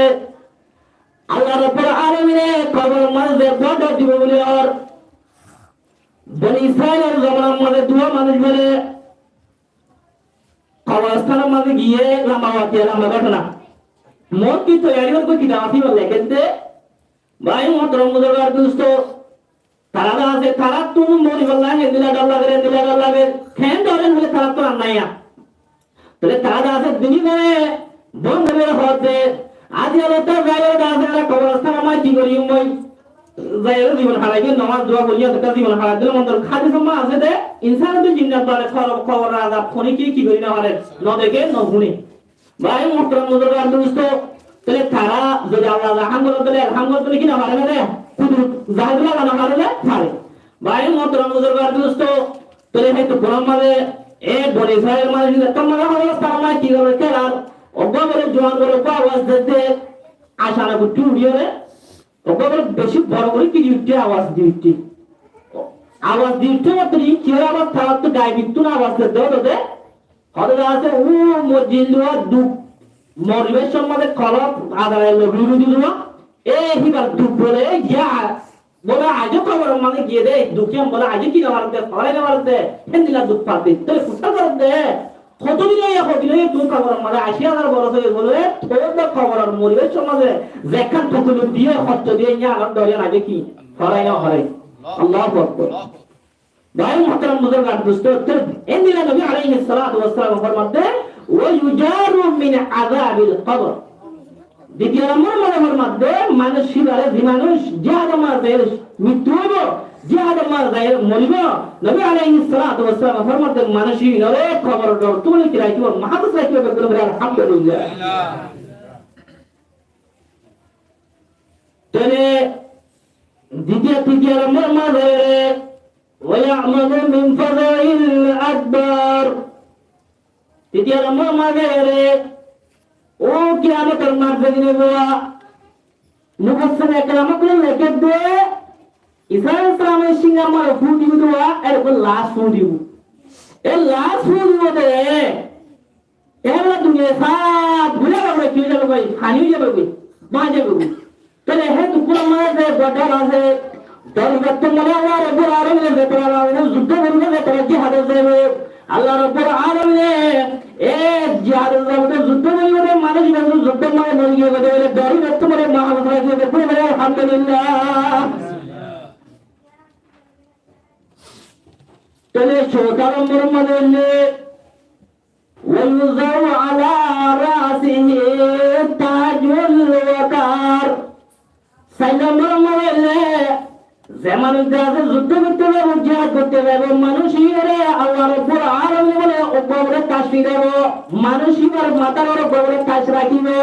Allah Rabbul Alamine kobor or maze ze dor dibo buli hoór, Boni Israilor zomanar maze duwá manúic bole koborostan or maze giyé lamba watiya, lamba gótona. Moór ki toiyari óibo, kitab asé, ibá lekédde. Bái muhtaram buzurg ar dustó, tará de asé, taráttu moribálla héndilla dor lager, héndilla dor lager. Keén dor hoilé taráttu ar naiya. Tóile tará de asé dini dore bon dore hoódde, aijja lota zaiyóre de asé, añára koborostan or maze ki goijjum goi? zaiyóre zibon hárai diyé, nomaz dua foijjé, zibon hárai diyé, mondor hádis ot asé de, insán ot jinnot bane kobor, kobor or azab honikka ki gorí no fare, no deké, no fúne. Bái muhtaram buzurg ar dustó, tóile tará zodi Allah zahán goródde óile, elhám goródde óile ki no fare na de? Kudurot zahir gorí no fare de? Fare. Bái muhtaram buzurg ar dustó, tóile hé tukurar mazé, e Boni Israil mazé, zettót mazé Hozrot Salman ki gorer, kelar, uggwá bole juan gorer, uggwá abas der de, acana uçí uçí re, uggwá bole beci boro gorí ki di uçé, abas di uçé. Abas di uçé, mottor ki abas, tará to gaibi tún abas der de, de, de. Hoó de asé, ó mozil dua duk, moribar somot de kolop adai loi ruru dua. E híbar duk bole, ya, bole aijjó kobor or mazé giyé de, duk yián bole aijjó ki no faredde, forai no faredde, héndilla duk faredde, tóile kuttá faredde. Hotodin óiye, hotodin óiye, tuñí kobor or mazé aci házar boros óiye bole, tóile kobor or moribar somot de zekkán tokolif diyé, hosto diyé, yián ar dor yián aijjó ki forai no fare. Allahu Akbar. Bái muhtaram buzurg ar dustó, tóile endilla Nobi aláihis salatu wassalam formadde, "Wa yujaru min azabil qabr." Ditiyo nombor mazé formadde, manúic híbare, ze manúic jihad or mazé zaiyóre mittú óibo, jihad or mazé zaiyóre moribo, Nobi aláihis salatu wassalam formadde, manúic híbare kobor or dor tún ki rakíbo, muhafaz rakíbo, beggún boli alhamdulillah. Tóile ditiyo, titiyo nombor mazé Wa ya'manu min faza'il adbar. Titiyo nombor mazé re, ó kiyamot or mazé din re, mufassir ekram ókkole lekédde, Isa aláihis salam or singa mazé fú dibo de, erfore las fú dibo. E las fú dibo de, Ella duniyai saf guli giyói, ki ói zaibói, faní ói zaibói, báñgi zaibói. Tóile hé duk or mazé dor asé, dor goitté mane Allah Rabbul Alamine zetará, Allah Rabbul Alamine zetará jihad ot zaibo, Allah Rabbul Alamine e jihad ot zaibo de, juddó goribo de, manúic ibá juddó mazé mori giyói de, dor goitté mane mahal fai giyói de, buli buli alhamdulillah. Tóile sóñt nombor mazé óilde ويوضع على رأسه تاج الوقار. Sair nombor mazé óilde, ze manúic de asé juddó goitté zaibo, jihad goitté zaibo, manúic íbare Allah Rabbul Alamine bóle uggwá gori taj firaibo, manúic íbar matár uore uggwá gori taj rakíbo.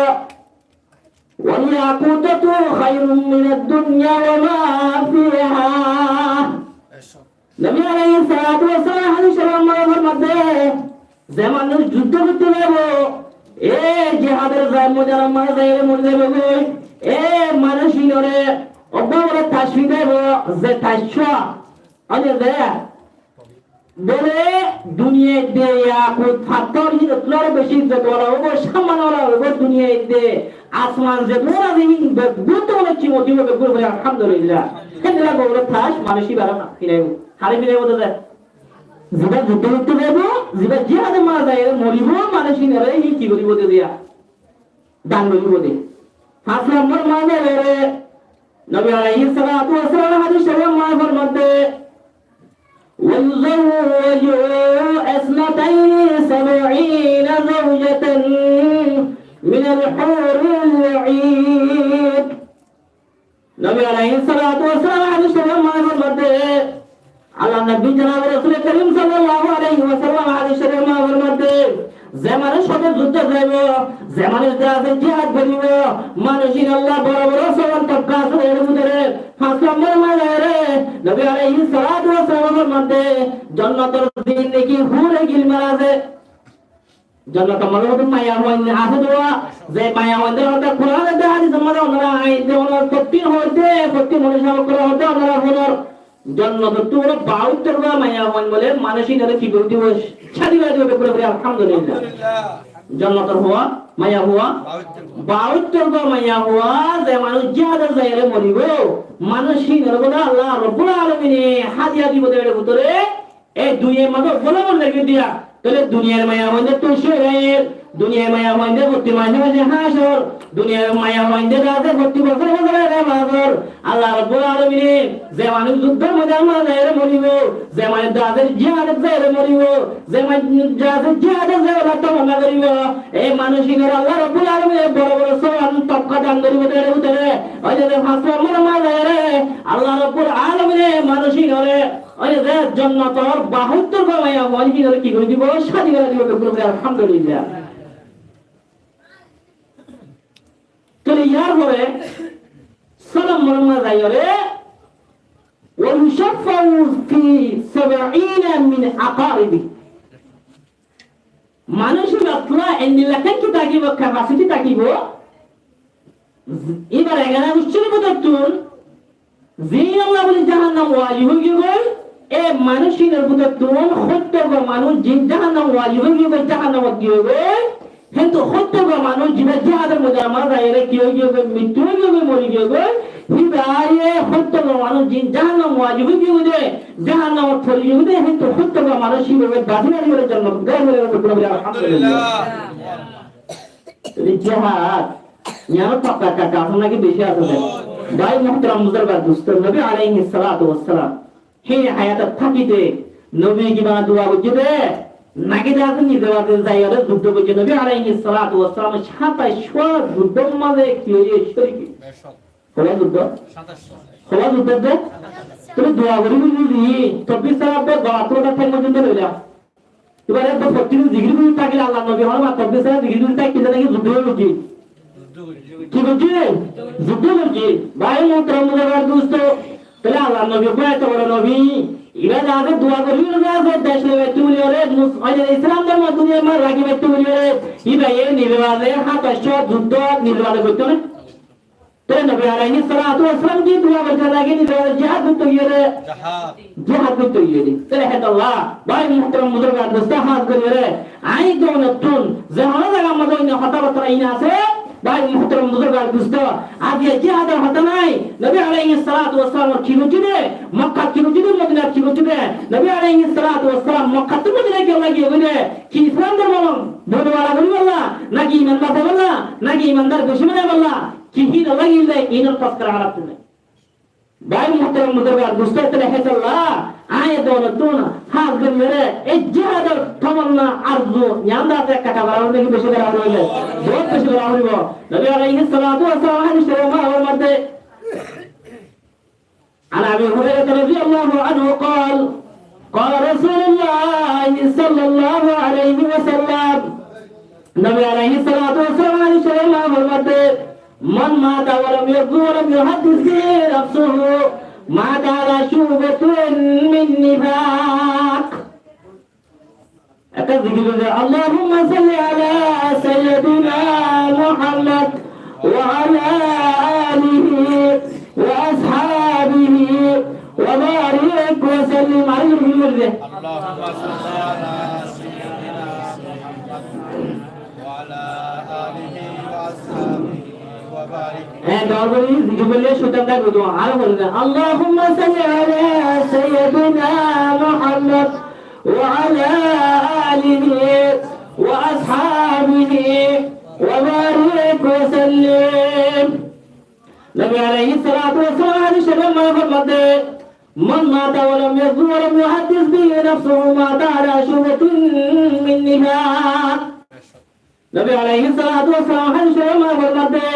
والياقوتة خير من الدنيا وما فيها. Nobi aláihis salatu wassalam hádis córif or mazé formadde, ze manúic juddó goitté zaibo, e jihad or zai-, moidan or mazé zaiyóre mori zaibo goi, e manúic ínore uggwá gori taj firaibo, ze taj cúa, óile ze Bóle, duniyait de yakut fattór hín ottú aró beci izzot wala óibo, samman wala óibo, duniyait de asman ze dóra ze hín beggúnttú bóle kimoti óibo, beggún bóle alhamdulillah. Héndilla gouwor tac manúic íbare finaibo. Haré finaibo de? Ziba juddó goittó zaibo, ziba jihade mara zai moribo, manúic hínore hín ki goribo de diya? Dan goribo de. Fañs lombor mazé re, Nobi aláihis salatu wassalam hádis córif or mazé formadde, ويزوج اثنتين وسبعين زوجة من الحور العين. Nobi aláihis salatu wassalam hádis córif or mazé formadde, Allar nobi janab Rosule Korim sallallahu aláihi wasallam hádis córif or mazé formadde, ze manúic hoté juddó zaibo, ze manúic de asé jihad goribo, manúic ín olla boro boro sówan tobka asé de, ér bútore fañs lombor mazé re, Nobi aláihis salatu wassalam formadde, jonnotor zindegi hure gilmar asé. Jonnotor mazé hoddúr maiyafuain asé de, ze maiyafuain de hoddúr Kuran de hádis or mazé onora ain de, onora fottin hoité, fottin hoité, onora fúnor. Jonnotottú bóle baóttor gua maiyafuain bóle manúic ínore ki gori dibo, cádi gori dibo, beggúne bóli alhamdulillah. Jonnotor fua, maiyafua, baóttor gua maiyafua, ze manúic jihadot zaiyóre moribo, manúic ínore bóle Allah Rabbul Alamine hádiya dibo de, ér bútore e duniyar mazé bóle mori zaibo diya. Tóile duniyar maiyafuain de to cói raiyér, Duniyai maiyafuainde fottí mace mace hácor, duniyai maiyafuainde zaze fottí bosóre bosóre ere bazor. Allah Rabbul Alamine ze manúic zuddór moidanot zaiyóre moribó, ze manúic zaze jihadot zaiyóre moribó, ze manúic zaze jihadot zaiyóre tamanna goribó, ei manúic ínore Allah Rabbul Alamine boro boro sówan tobka dan goribó de ere bútore. Ói de fañs nombor mazé zaiyóre Allah Rabbul Alamine manúic ínore Ói de, jonnotor bahóttor gwa maiyafuain hínore ki gorí dibo? Cádi gorí dibo, beggúne hoó, Alhamdulillah. Tóile yar fore, só nombor mazé zaiyóre, "Wa yushaffa'u fi sab'ina min aqaribi." Manúic íbar endilla ki tákibo, capacity tákibo, íbar egana gottún bútottún, ziínolla bóli jahannam wajib ói giyói, e manúic ínor bútottún hóttor gwa manúic ziín jahannam wajib ói giyói, jahannamot giyói, héntu hóttor gwa manúic zibá jihador moidanot zaiyóre ki ói giyói, mittú ói giyói, mori giyói, híba hóttor gwa manúic ziín jahannam wajib ói giyói de, jahannamot fori giyói de, héntu hóttor gwa manúic híba basi basi bóli jonnot giyói, Alhamdulillah. Tóile jihad, iyanor tobka ekka asé né ki beci asé de? Bái muhtaram buzurg ar dustó, Nobi alaihissalatu wassalam híin hayat tákite Nobi kiba dua goijjé de, naki de asé nize baze zaiyóre zuddó goijjé? Nobi alaihissalatu wassalam sátaicó zuddór mazé ki óiye, córik óiye. Hola zuddó? Hola zuddó de? Tóile dua gorí gorí de, tokbir sára de golat golat thaim forzonto loila. Ibare ekbar fottí din zikir gorí tákile Allar nobi hoór, ma tokbir sára zikir gorí tákile naki zuddó goijjé? Ki goijjé? Zuddó goijjé. Bái muhtaram buzurg ar dustó, tóile Allar nobi hoór, eto boro nobi, ibá zaze dua gorí zaze dec loi faitto buli hoóre, mus-, ói de Islam dormo duniyar mazé raki faitto buli hoóre, ibá e nize baze hátaicó zuddó nize baze goittó né? Te Nobi alaihissalatu wassalam ki dua goijjé naki nize jihad goittó giyóre? Jihad. Jihad goittó giyóre. Te hétolla, bái muhtaram buzurg ar dustó, hás gorí giyóre, añí dónottún, ze hono zagar mazé oinno hotábatta iín asé, bái muhtaram buzurg ar dustó, aijja jihador hotá nái, Nobi alaihissalatu wassalam ki goijjé de, Mokkat ki goijjé de, Modinat ki goijjé de, Nobi alaihissalatu wassalam Mokkattú Modinat kiyólla giyé de, ki Islam dormo boli bala goríbolla, naki iman basaibólla, naki imandar beci banaibólla, ki hínolla giyé de, inor tazkira alat tune. Bái muhtaram buzurg ar dustó, tóile hétolla, añí dónottún hás gorí giyóre, e jihador tamanna arzu, iyan de asé ekka ekka gorá foribó naki beci gorá foribó? Bout beci gorá foribó. Nobi alaihissalatu wassalam hádis córif mazé formaiye, عن أبي هريرة رضي الله عنه قال، قال رسول الله صلى الله عليه وسلم، Nobi alaihissalatu wassalam hádis córif mazé formaiye, من مات ولم يغز ولم يحدث به نفسه مات على شعبة من نفاق. Ekbar zikir gorí de, اللهم صل على سيدنا محمد وعلى آله وأصحابه وبارك وسلم. Ar zikir gorí de. اللهم صل على سيدنا محمد وعلى آله وأصحابه وبارك. Há, dua gorí zikir goillé cóitan tákbe de, aró gorí de. اللهم صل على سيدنا محمد وعلى آله وأصحابه وبارك وسلم. Nobi alaihissalatu wassalam hádis córif mazé formaiye, من مات ولم يغز ولم يحدث به نفسه مات على شعبة من نفاق. Nobi alaihissalatu wassalam hádis córif mazé formaiye,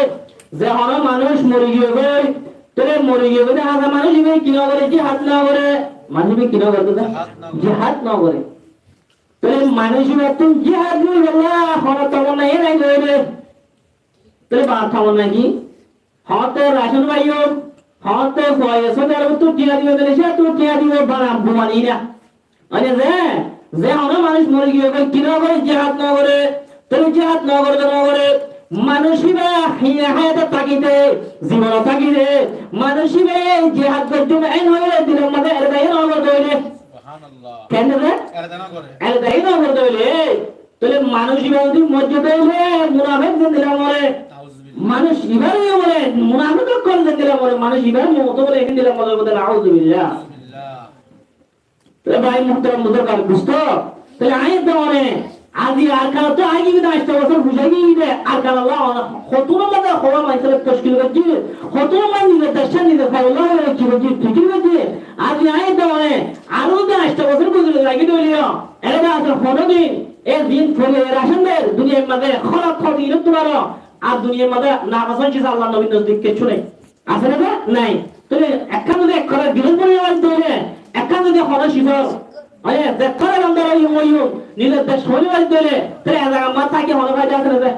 ze hono manúic mori giyói, tóile mori giyói de háza manúic íba ki no goré, jihad no goré. Manúic íba ki no goré de? Jihad no goré. Jihad no goré. Tóile manúic íbattún jihad goríbolla hono tamanna nái de. Tóile ba tamanna ki? Hoóñtte racon faiyum, hoóñtte fuaye Saudi Arobottú tiañ diyum, Malaysiattú tiañ diyum, bana bumani na. Mane ze, ze hono manúic mori giyói, ki no goré, jihad no goré, tóile jihad no goré, no goré. Manúic íba híin hayat tákite, zibon tákite, manúic íba jihad goijjum en hoiyóre dilor mazé erada no goré de óile. Subhanallah. Kene re? Erada no goré. Erada no goré de óile. Tóile manúic íba zodi moijje de óile munafek zendilla more. Nauzubillah. Manúic íba re more, munafek ókkol zendilla more, manúic íba re mout óile endilla more, nauzubillah. Nauzubillah. Tóile bái muhtaram buzurg ar dustó, tóile añí de mane, Aijja Arkanottu aigiyói de, añcto bosór fucái giyói de, Arkanolla hotún mazé hoór maincóre tockil goijjé, hotún mazé nizor decán nizor faibolla hoór ki goijjé, fikir goijjé. Aijja añí de mane aró de añcto bosór guzori zai giyói de óileyo, ere de asé honódin e din fori raikké de duniyair mazé hóraf hóraf din ottu aró, ar duniyair mazé nafosóan ciz Allar nobir nozdike kessú nai. Asé né? Nai. Tóile ekkán zodi ek kora gilás boni fari fare, ekkán zodi hono cizor, mane, ze kora bandar óiyum óiyum, nizor dec hoói fari fare, tóile e zagar mazé táki hono faida asé né?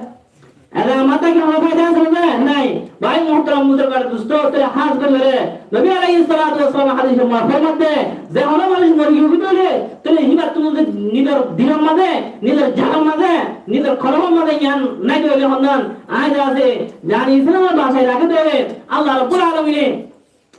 E zagar mazé táki hono faida asé né? Nai. Bái muhtaram buzurg ar dusto, tóile hás gorí re, Nobi alaihissalatu wassalam hádis mubarakur mazé, ze hono manúc mori giyói de óile, tóile híbattú nizor dilor mazé, nizor janor mazé, nizor kolbor mazé yián nai de óile hondilla, añí de asé, zani Islamore basai raikké de óile, Allah Rabbul Alamine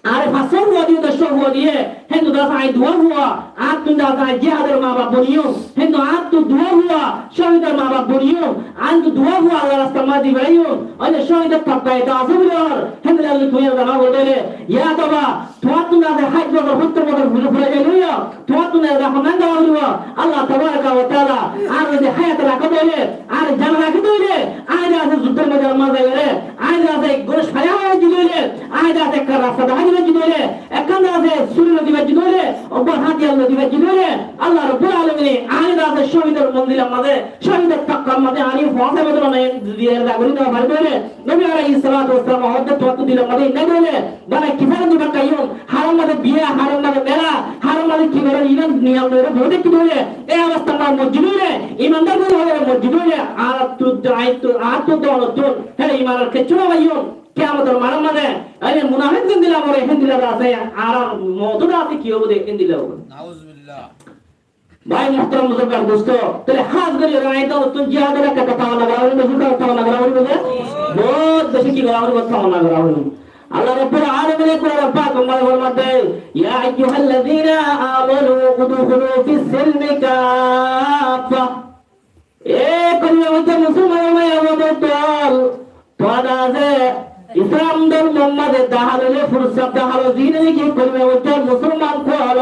añáre fañs cót fua diyé, doc cót fua diyé, héndilla de asé añí duwa fua, añáttu de asé añí jihador maa baf boniyum, héndilla añáttu duwa fua, cóhidor maa baf boniyum, añáttu duwa fua Allar rastar mazé di beraiyum, óile cóhidor tabka eto asé buli hoór, héndilla de tuñí zana foribo de óile, yatoba, tuáñttú de asé háit bosór, hóttor bosór fura, fura zai loiyo, tuáñttú de asé hondilla zana foribo, Allah tabaraka wa taala añáre zodi háyat raikké de óile, añáre zan raikké de óile, añí de asé zuddor moidanor mazé zaiyóre, añí de asé ek goc faya óiye de óile, añí de asé ekká rasta dahái diba de óile, ekkán de asé suri loi diba de óile, uggwá hátiyar loi diba de óile, Allah Rabbul Alamine añí de asé cóhidor monzilor mazé, cóhidor tabkar mazé añí foóñsaibo de óile, ziyarot gorí no fari de óile, Nobi alaihissalatu wassalam hoódde tuáñttu dilor mazé nai de óile, bana ki fara diba kaiyum, haram mazé biya, haram mazé mela, haram mazé ki goré, iman niyam loi re boói táikki de óile, e obostát mori giyói de óile, imandar boli hoói mori giyói de óile, añáttu, añáttu, añáttu de onottún, hé imanor kessú no faiyum, kiyamotor moidanor mazé, añí munafik zendilla more, héndilla de asé, añárar mout de asé ki óibo de, héndilla óibo. Nauzubillah. Bái muhtaram buzurg ar dusto, tóile hás gorí añí de onottún jihador ekká tamanna gorá foribo, beci tamanna gorá foribo de, bout beci ki gorá foribo, tamanna gorá foribo. Allah Rabbul Alamine Kuran Pakor mazé formadde, يا أيها الذين آمنوا ادخلوا في السلم كافة. E kolima fotta musolmanor maiya bóin ókkol, tuáñra de asé Islam dormor mazé dahil óile fursot dahil óile, zine niki kolima fotta musolman ókkol,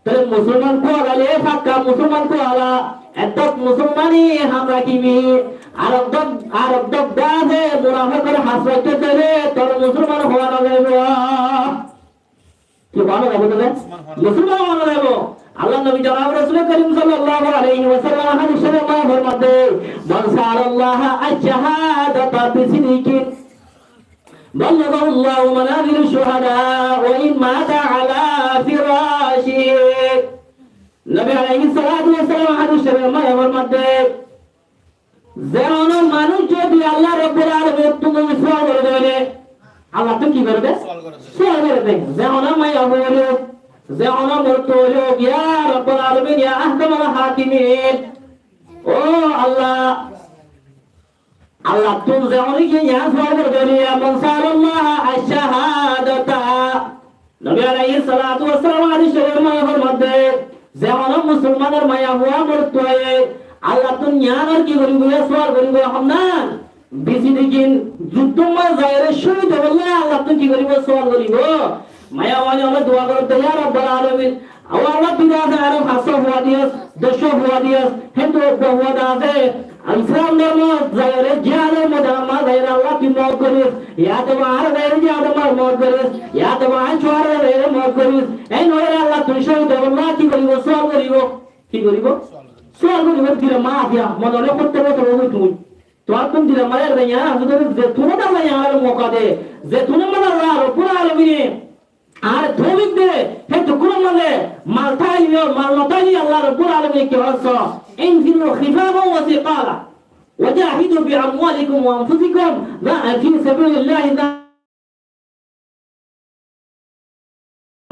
tóile musolman ókkol óile fakka musolman ókkol, eddot musolmani ham rakibi, ar eddot, ar eddot de asé munafikor ham rakíte óile, tor musolman ówa no zaibo. Ki hoó na zaibo de? Musolman hoó na zaibo. Allar nobi janab Rasul Karim sallallahu alaihi wasallam hádis corif mazé formadde, من سأل الله الشهادة بصدق بلغه الله منازل الشهداء وإن مات على فراشه. Nobi alaihissalatu wassalam hádis corif mazé formadde, ze hono manúc zodi Allah Rabbul Alamin ottú sual goré de óile, Allah ottú ki goré de? Sual goré de. Sual goré de. Ze hono maiyafua óile, ze hono morotfua óile, ya Rabbul Alamin, ya Ahkamal Hakimin. Ó Allah, Allah ottú ze hono ki yián sual goré de óile, من سأل الله الشهادة. Nobi alaihissalatu wassalam hádis corif mazé formadde, ze hono musolmanor maiyafua morotfua óile, Allah ottú yián ki goribo, sual goribo, hondilla, bisidikín, zuddor mazé zaiyóre cóhid óibolla Allah ottú ki goribo, sual goribo. Maiyafuain ókkole dua gorédde, ya Rabbal Alamin, ó Allah, tui de asé añáre fañs cót fua diyós, doc cót fua diyós, héndilla uggwá fua de asé, Islam dormot zaiyóre, jihador moidanor mazé zaiyóre Allah tui moot goris, yatoba añáre zaiyóre jihador mazé moot goris, yatoba añár cuarare zaiyóre moot goris. Ei no óile Allah tui cóhid óibolla ki goribo, sual goribo. Ki goribo? Sual goribo, dilor mazé afiya, mone óile hóttor bosór óibo tui. Tuáñttún dilor mazé afiya, zetún Allah añáre mouka de, zetún Allah Rabbul Alamine añáre toufik de, hé tukkúnor mazé mal táileyo, mal no táileyo Allah Rabbul Alamine ki hoór, انفروا خفافا وثقالا وجاهدوا بأموالكم وأنفسكم في سبيل الله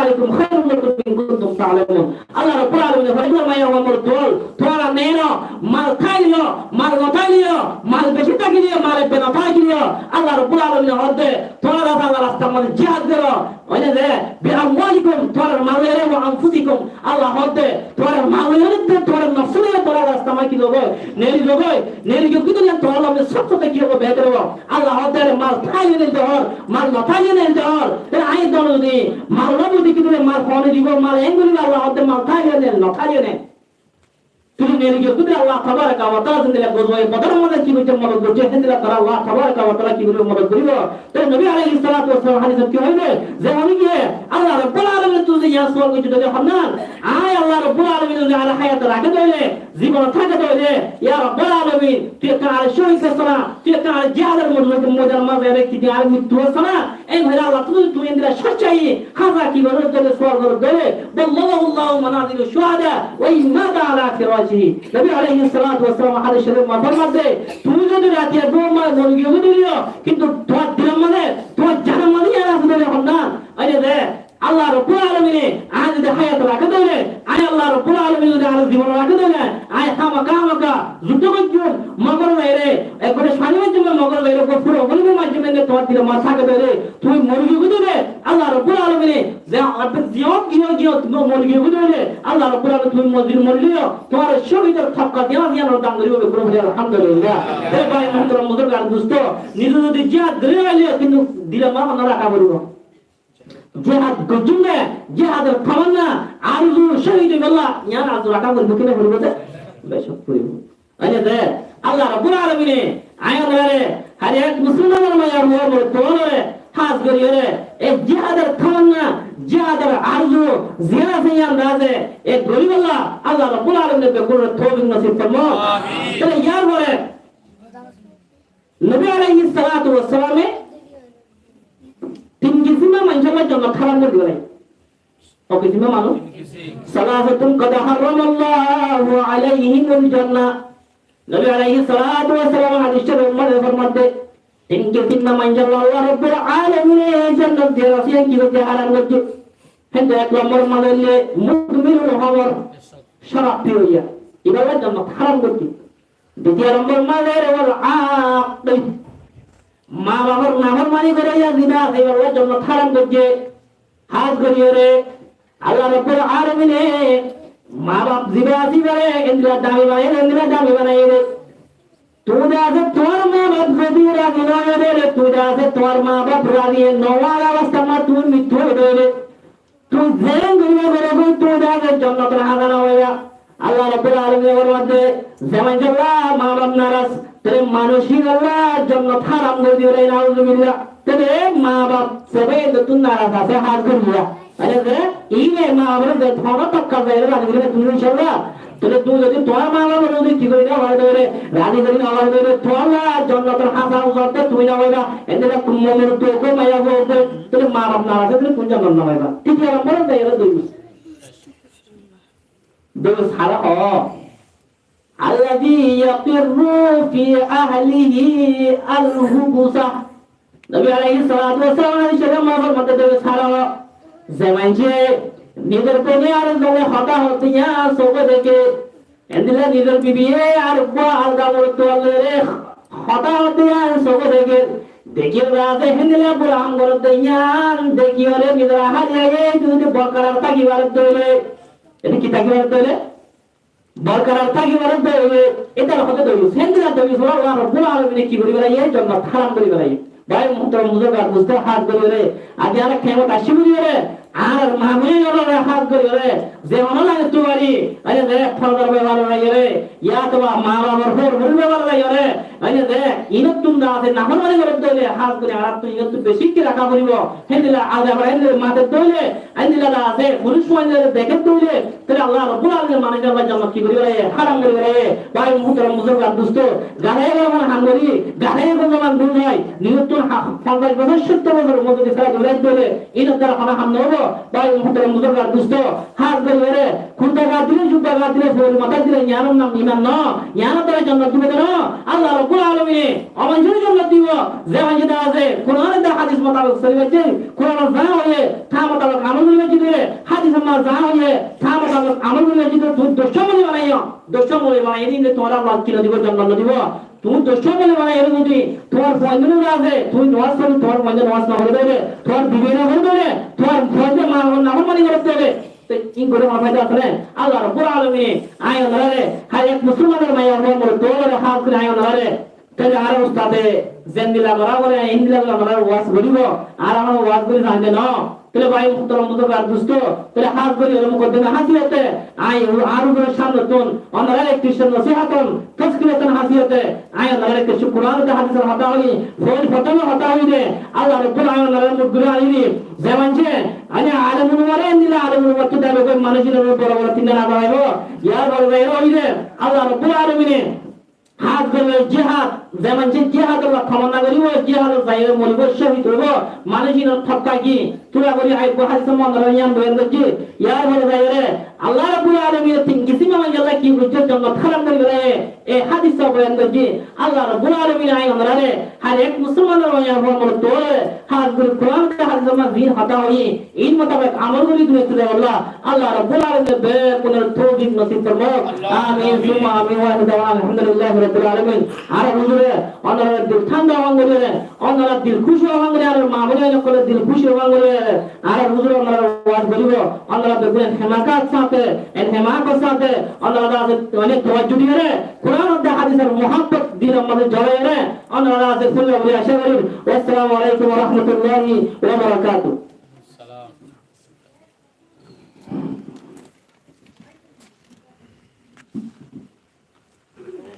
ذلكم خير لكم إن كنتم تعلمون. Allah Rabbul Alamine hoór, maiyafua morotfua ókkol, tuáñra neno, mal táileyo, mal no táileyo, mal beci tákileyo, mal ebbe no tákileyo, Allah Rabbul Alamine hoódde, tuáñra Allar rastar mazé jihad goró, óile de, بأموالكم, tuáñrar mal loi, وأنفسكم, Allah hoódde, tuáñrar mal loi, tuáñrar nofs loi, tuáñra Allar rastar mazé ki zogói, neri zogói, neri zogói de tuáñrar loi sobse ki óibo, behétor óibo. Allah hoódde, mal táile neri zogói, mal no táile neri zogói. Tóile añí de zodi mal no buzí ki zodi mal hone dibo, mal engori Allah hoódde, mal táile neri, no táile neri. Tui neli giyó de Allah tabaraka wa taala zendilla gazwaye Bador or maze ki goijje, modot goijje, hendilla tore Allah tabaraka wa taala ki goribo, modot goribo. Te Nobi alaihissalatu wassalam hadisot ki hoiye de, ze hoiye Allah rabbul alamin tui ze yián sual goijjo de honnan, añí Allah rabbul alamin zodi añáre hayat rakí de óile, zibon táke de óile, ya rabbul alamin, tui ekkán añáre shohid goros na, tui ekkán añáre jihador moidan, moidan maze ere ki de añáre mrittu goros na, Ei hoile Allah tui, tui endilla sóccaye háza ki gorer de óile, sual gorer de óile, بلغه الله منازل الشهداء وإن مات على فراشه. Nobi alaihissalatu wassalam hadis shorif or maze formar de, tui zodi rati ar gom maze mori giyó de óile, kintu tuáñr dilor maze, tuáñr janor maze yián asé de óile honnan, añí de, Allah rabbul alamine añáre zodi hayat rakí de óile, añí Allah rabbul alamine zodi añáre zibon rakí de óile, añí hámaka hámaka zuddó goijjum Mogor báire, ekbare sóni goijjum Mogor báire, gofuro gofuro maijjum ende tuáñr dilor maze táke de óile, tui mori giyó de óile, Allah rabbul alamine, ze, ze, ziyót giyó giyó, tui mori giyó de óile, Allah rabbul alamine tui mori, mori giyó, tuáñre shohidor tabka ziyán ziyán dan goribo, gofuro gofuro, alhamdulillah. E bái muhtaram buzurg ar dusto, nize zodi jihad gori óile, kintu dilor maze honnan raká foribo. Jihad goijjum de, jihador tamanna, arzu, shohid óibolla, yián arzu raká foribo ki no foribo de? Beggún foribo. Añí de, Allah rabbul alamine añí onarare har ek musolmanor maiya fua morot fuwa ókkolore, hás gorí óre, e jihador tamanna, jihador arzu, ziyán asé yián daze, e goribolla Allah rabbul alamine beggúnore toufik nosib formok. Amin. Tóile yar fore Nobi alaihissalatu wassalame tin kisima manúcor jonnot háram gorí dilé. Hó kisima manúc? ثلاثة قد حرم الله عليهم الجنة. Nobi alaihissalatu wassalam hadis shorif or maze formar de, tin kisima manúcor Allah rabbul alamine jonnot diyar asé, ki goijje, háram goijje. Hénde ek lombor maze óile mudminul homor, shorab piyoya, ibálla jonnot háram goijje. Ditiyo lombor maze óile wal aqq, ma bafor naformani goróya zina asé, ibálla jonnot háram goijje. Hás gorí óre, Allah rabbul alamine ma baf zibá asé ibáre endilla dami banaiye de, endilla dami banaiye de. Tuñí de asé tuáñr ma baf zodi razi no óiye de óile, tuñí de asé tuáñr ma baf razi no óiye de óile, tuñí zeén goríba goró goi, tuñí de asé jonnotor háza no faiba. Allah rabbul alamine formar de, ze manúcor ma baf naraz, tóile manúcor Allah jonnot háram gorí diye, nauzubillah. Tóile ma baf sebe ende tún naraz asé, hás gorí. Añára ze, iín e ma baf ore ze hono tabka zaiyóre razi gorí no fari, inshallah. Tóile tuñí zodi tuáñr ma baf ore zodi ki gorí no faro de óile, razi gorí no faro de óile, tuáñlla jonnotor háza uzar de tuñí no faiba. Endilla tuáñr mor de ko maiya fua de, tóile ma baf naraz asé, tóile tún jonnot no faiba. Titiyo lombor zaiyóre dui. Dui sara ó. الذي يقر في أهله الخبث. Nobi alaihissalatu wassalam hadis shorif or maze formar de, dui sara ó. Ze maincé nizor bóine ar zone hotá hoó de yián sóke deké, endilla nizor bibiye ar uggwá alga morot loi hotá hoó de yián sóke deké, dekíyore ze héndilla bura ham goré de yián dekíyore nizor ahali aiyé zodi borkarar táki fare de óile, ede ki táki fare de óile? Borkarar táki fare de óile, ítara hoó de dóiyus. Héndilla dóiyus óre Allah rabbul alamine ki gorí félaiye? Jonnot háram gorí félaiye. Bái muhtaram buzurg ar dusto, hás gorí óre, aijja añára kemot aiccí buli óre, añárar ma bóin ókkolore hás gorí óre, ze hono lage tuári, aijja ze forzar befare lage óre, ya toba ma bafor hór hórir befare lage óre, aijja ze inottún de asé naformani gorer de óile, hás gorí añárattún inottún beci ki raká foribo. Héndilla aijja abar héndilla mate de óile, héndilla de asé, furus fuain ókkolore deké de óile, tóile Allah rabbul alamine manúcor jonnot ki gorí félaiye? Háram gorí félaiye. Bái muhtaram buzurg ar dusto, gadaiye gom ham gorí, gadaiye gom ham gorí, nizottún ha-, fonzaic bosór, sóttor bosór umor zodi félai dórai dóile, inor dara hono ham no óibo. Bái muhtaram buzurg ar dusto, hás gorí félaiye, kurta gát dile, jubba gát dile, fori matát dile, yiánor nam iman no, yiánor dara jonnot dibo de no. Allah rabbul alamine Ó manúcor jonnot dibo, ze manúce de asé, Kuran ar hádis mutabek soli faijje, Kuranot za hoiye, tar mutabek amol gori faijje de, hádisot za hoiye, tar mutabek amol gori faijje de, tuñí ducmon boli banaiyo, ducmon boli banaiyo de, tuáñre Allah ki no dibo, jonnot no dibo. Tuñí ducmon boli banaiyo de, tuáñr fuain de asé, tuñí nomaz fori, tuáñr fuain de nomaz no fore de, tuáñr bibi no fore de, tuáñr fuain de ma naformani gore de. Te in gore hono faida asé né? Allah rabbul alamine añí onorare, har ek musolmanor maiya fuwa morot ókkolore, hás gorí añí onorare, tóile añárar ustade zendilla gorá bole, endilla gorá waz goribo, añára hono waz gori zai de no. Tóile bái muhtarom buzurg ar dustó, tóile hás gorí óile mukoddima hásiyóte añí añár huzuror cámnottún onoráre kissú nosíhot, tazkiratan hásiyóte añí onoráre kissú Kuran ar hádisor hotá hoiyí, foil fotowar hotá hoiyí de, Allah Rabbul Alamin onoráre mujbur gorí aní de, ze maincé, añí alemul umma re endilla alemul umma ki dabi gorí manúic inor boro boro tinna na banaibó, yar fore zaiyóre hoiyí de, Allah Rabbul Alamine hás gorí jihad, ze maincé jihador tamanna goríbo, jihadot zaiyóre moribo, cóhid óibo, manúic inor tobka ki, tura gorí aibó hádisor maze onorare yián boyan goijjé, yar fore zaiyóre Allah Rabbul Alamine tin kisímor maze Allah ki goijjé, jonnot háram gorí félaiye, e hádis boyan goijjé, Allah Rabbul Alamine añí onoráre, hár ek musolmanor maze yián boyan goijjé, hás gorí Kuran ar hádisor maze ziín hotá hoiyí, ín mutabek amol gorí duniyat tuli zaibolla Allah Rabbul Alamine beggúnore toufik nosib formok. Amin, summa amin, wa akhiru da'wana alhamdulillahi rabbil alamin. Añárar huzure onorar dil thánda óibo gorí, onorar dil kúci óibo gorí, añárar maa boin ókkolor dil kúci óibo gorí, añárar huzure onorar waz goríbo, onora beggúne hemakat sáte, en hemakat sáte, onora asé, mane, tawajju diyóre, Kuran ar hádisor muhabbot dilor maze zolaiyóre, onora asé, fúnno buli acá gorí. Wassalamu alaikum wa rahmatullahi wa barakatuhu.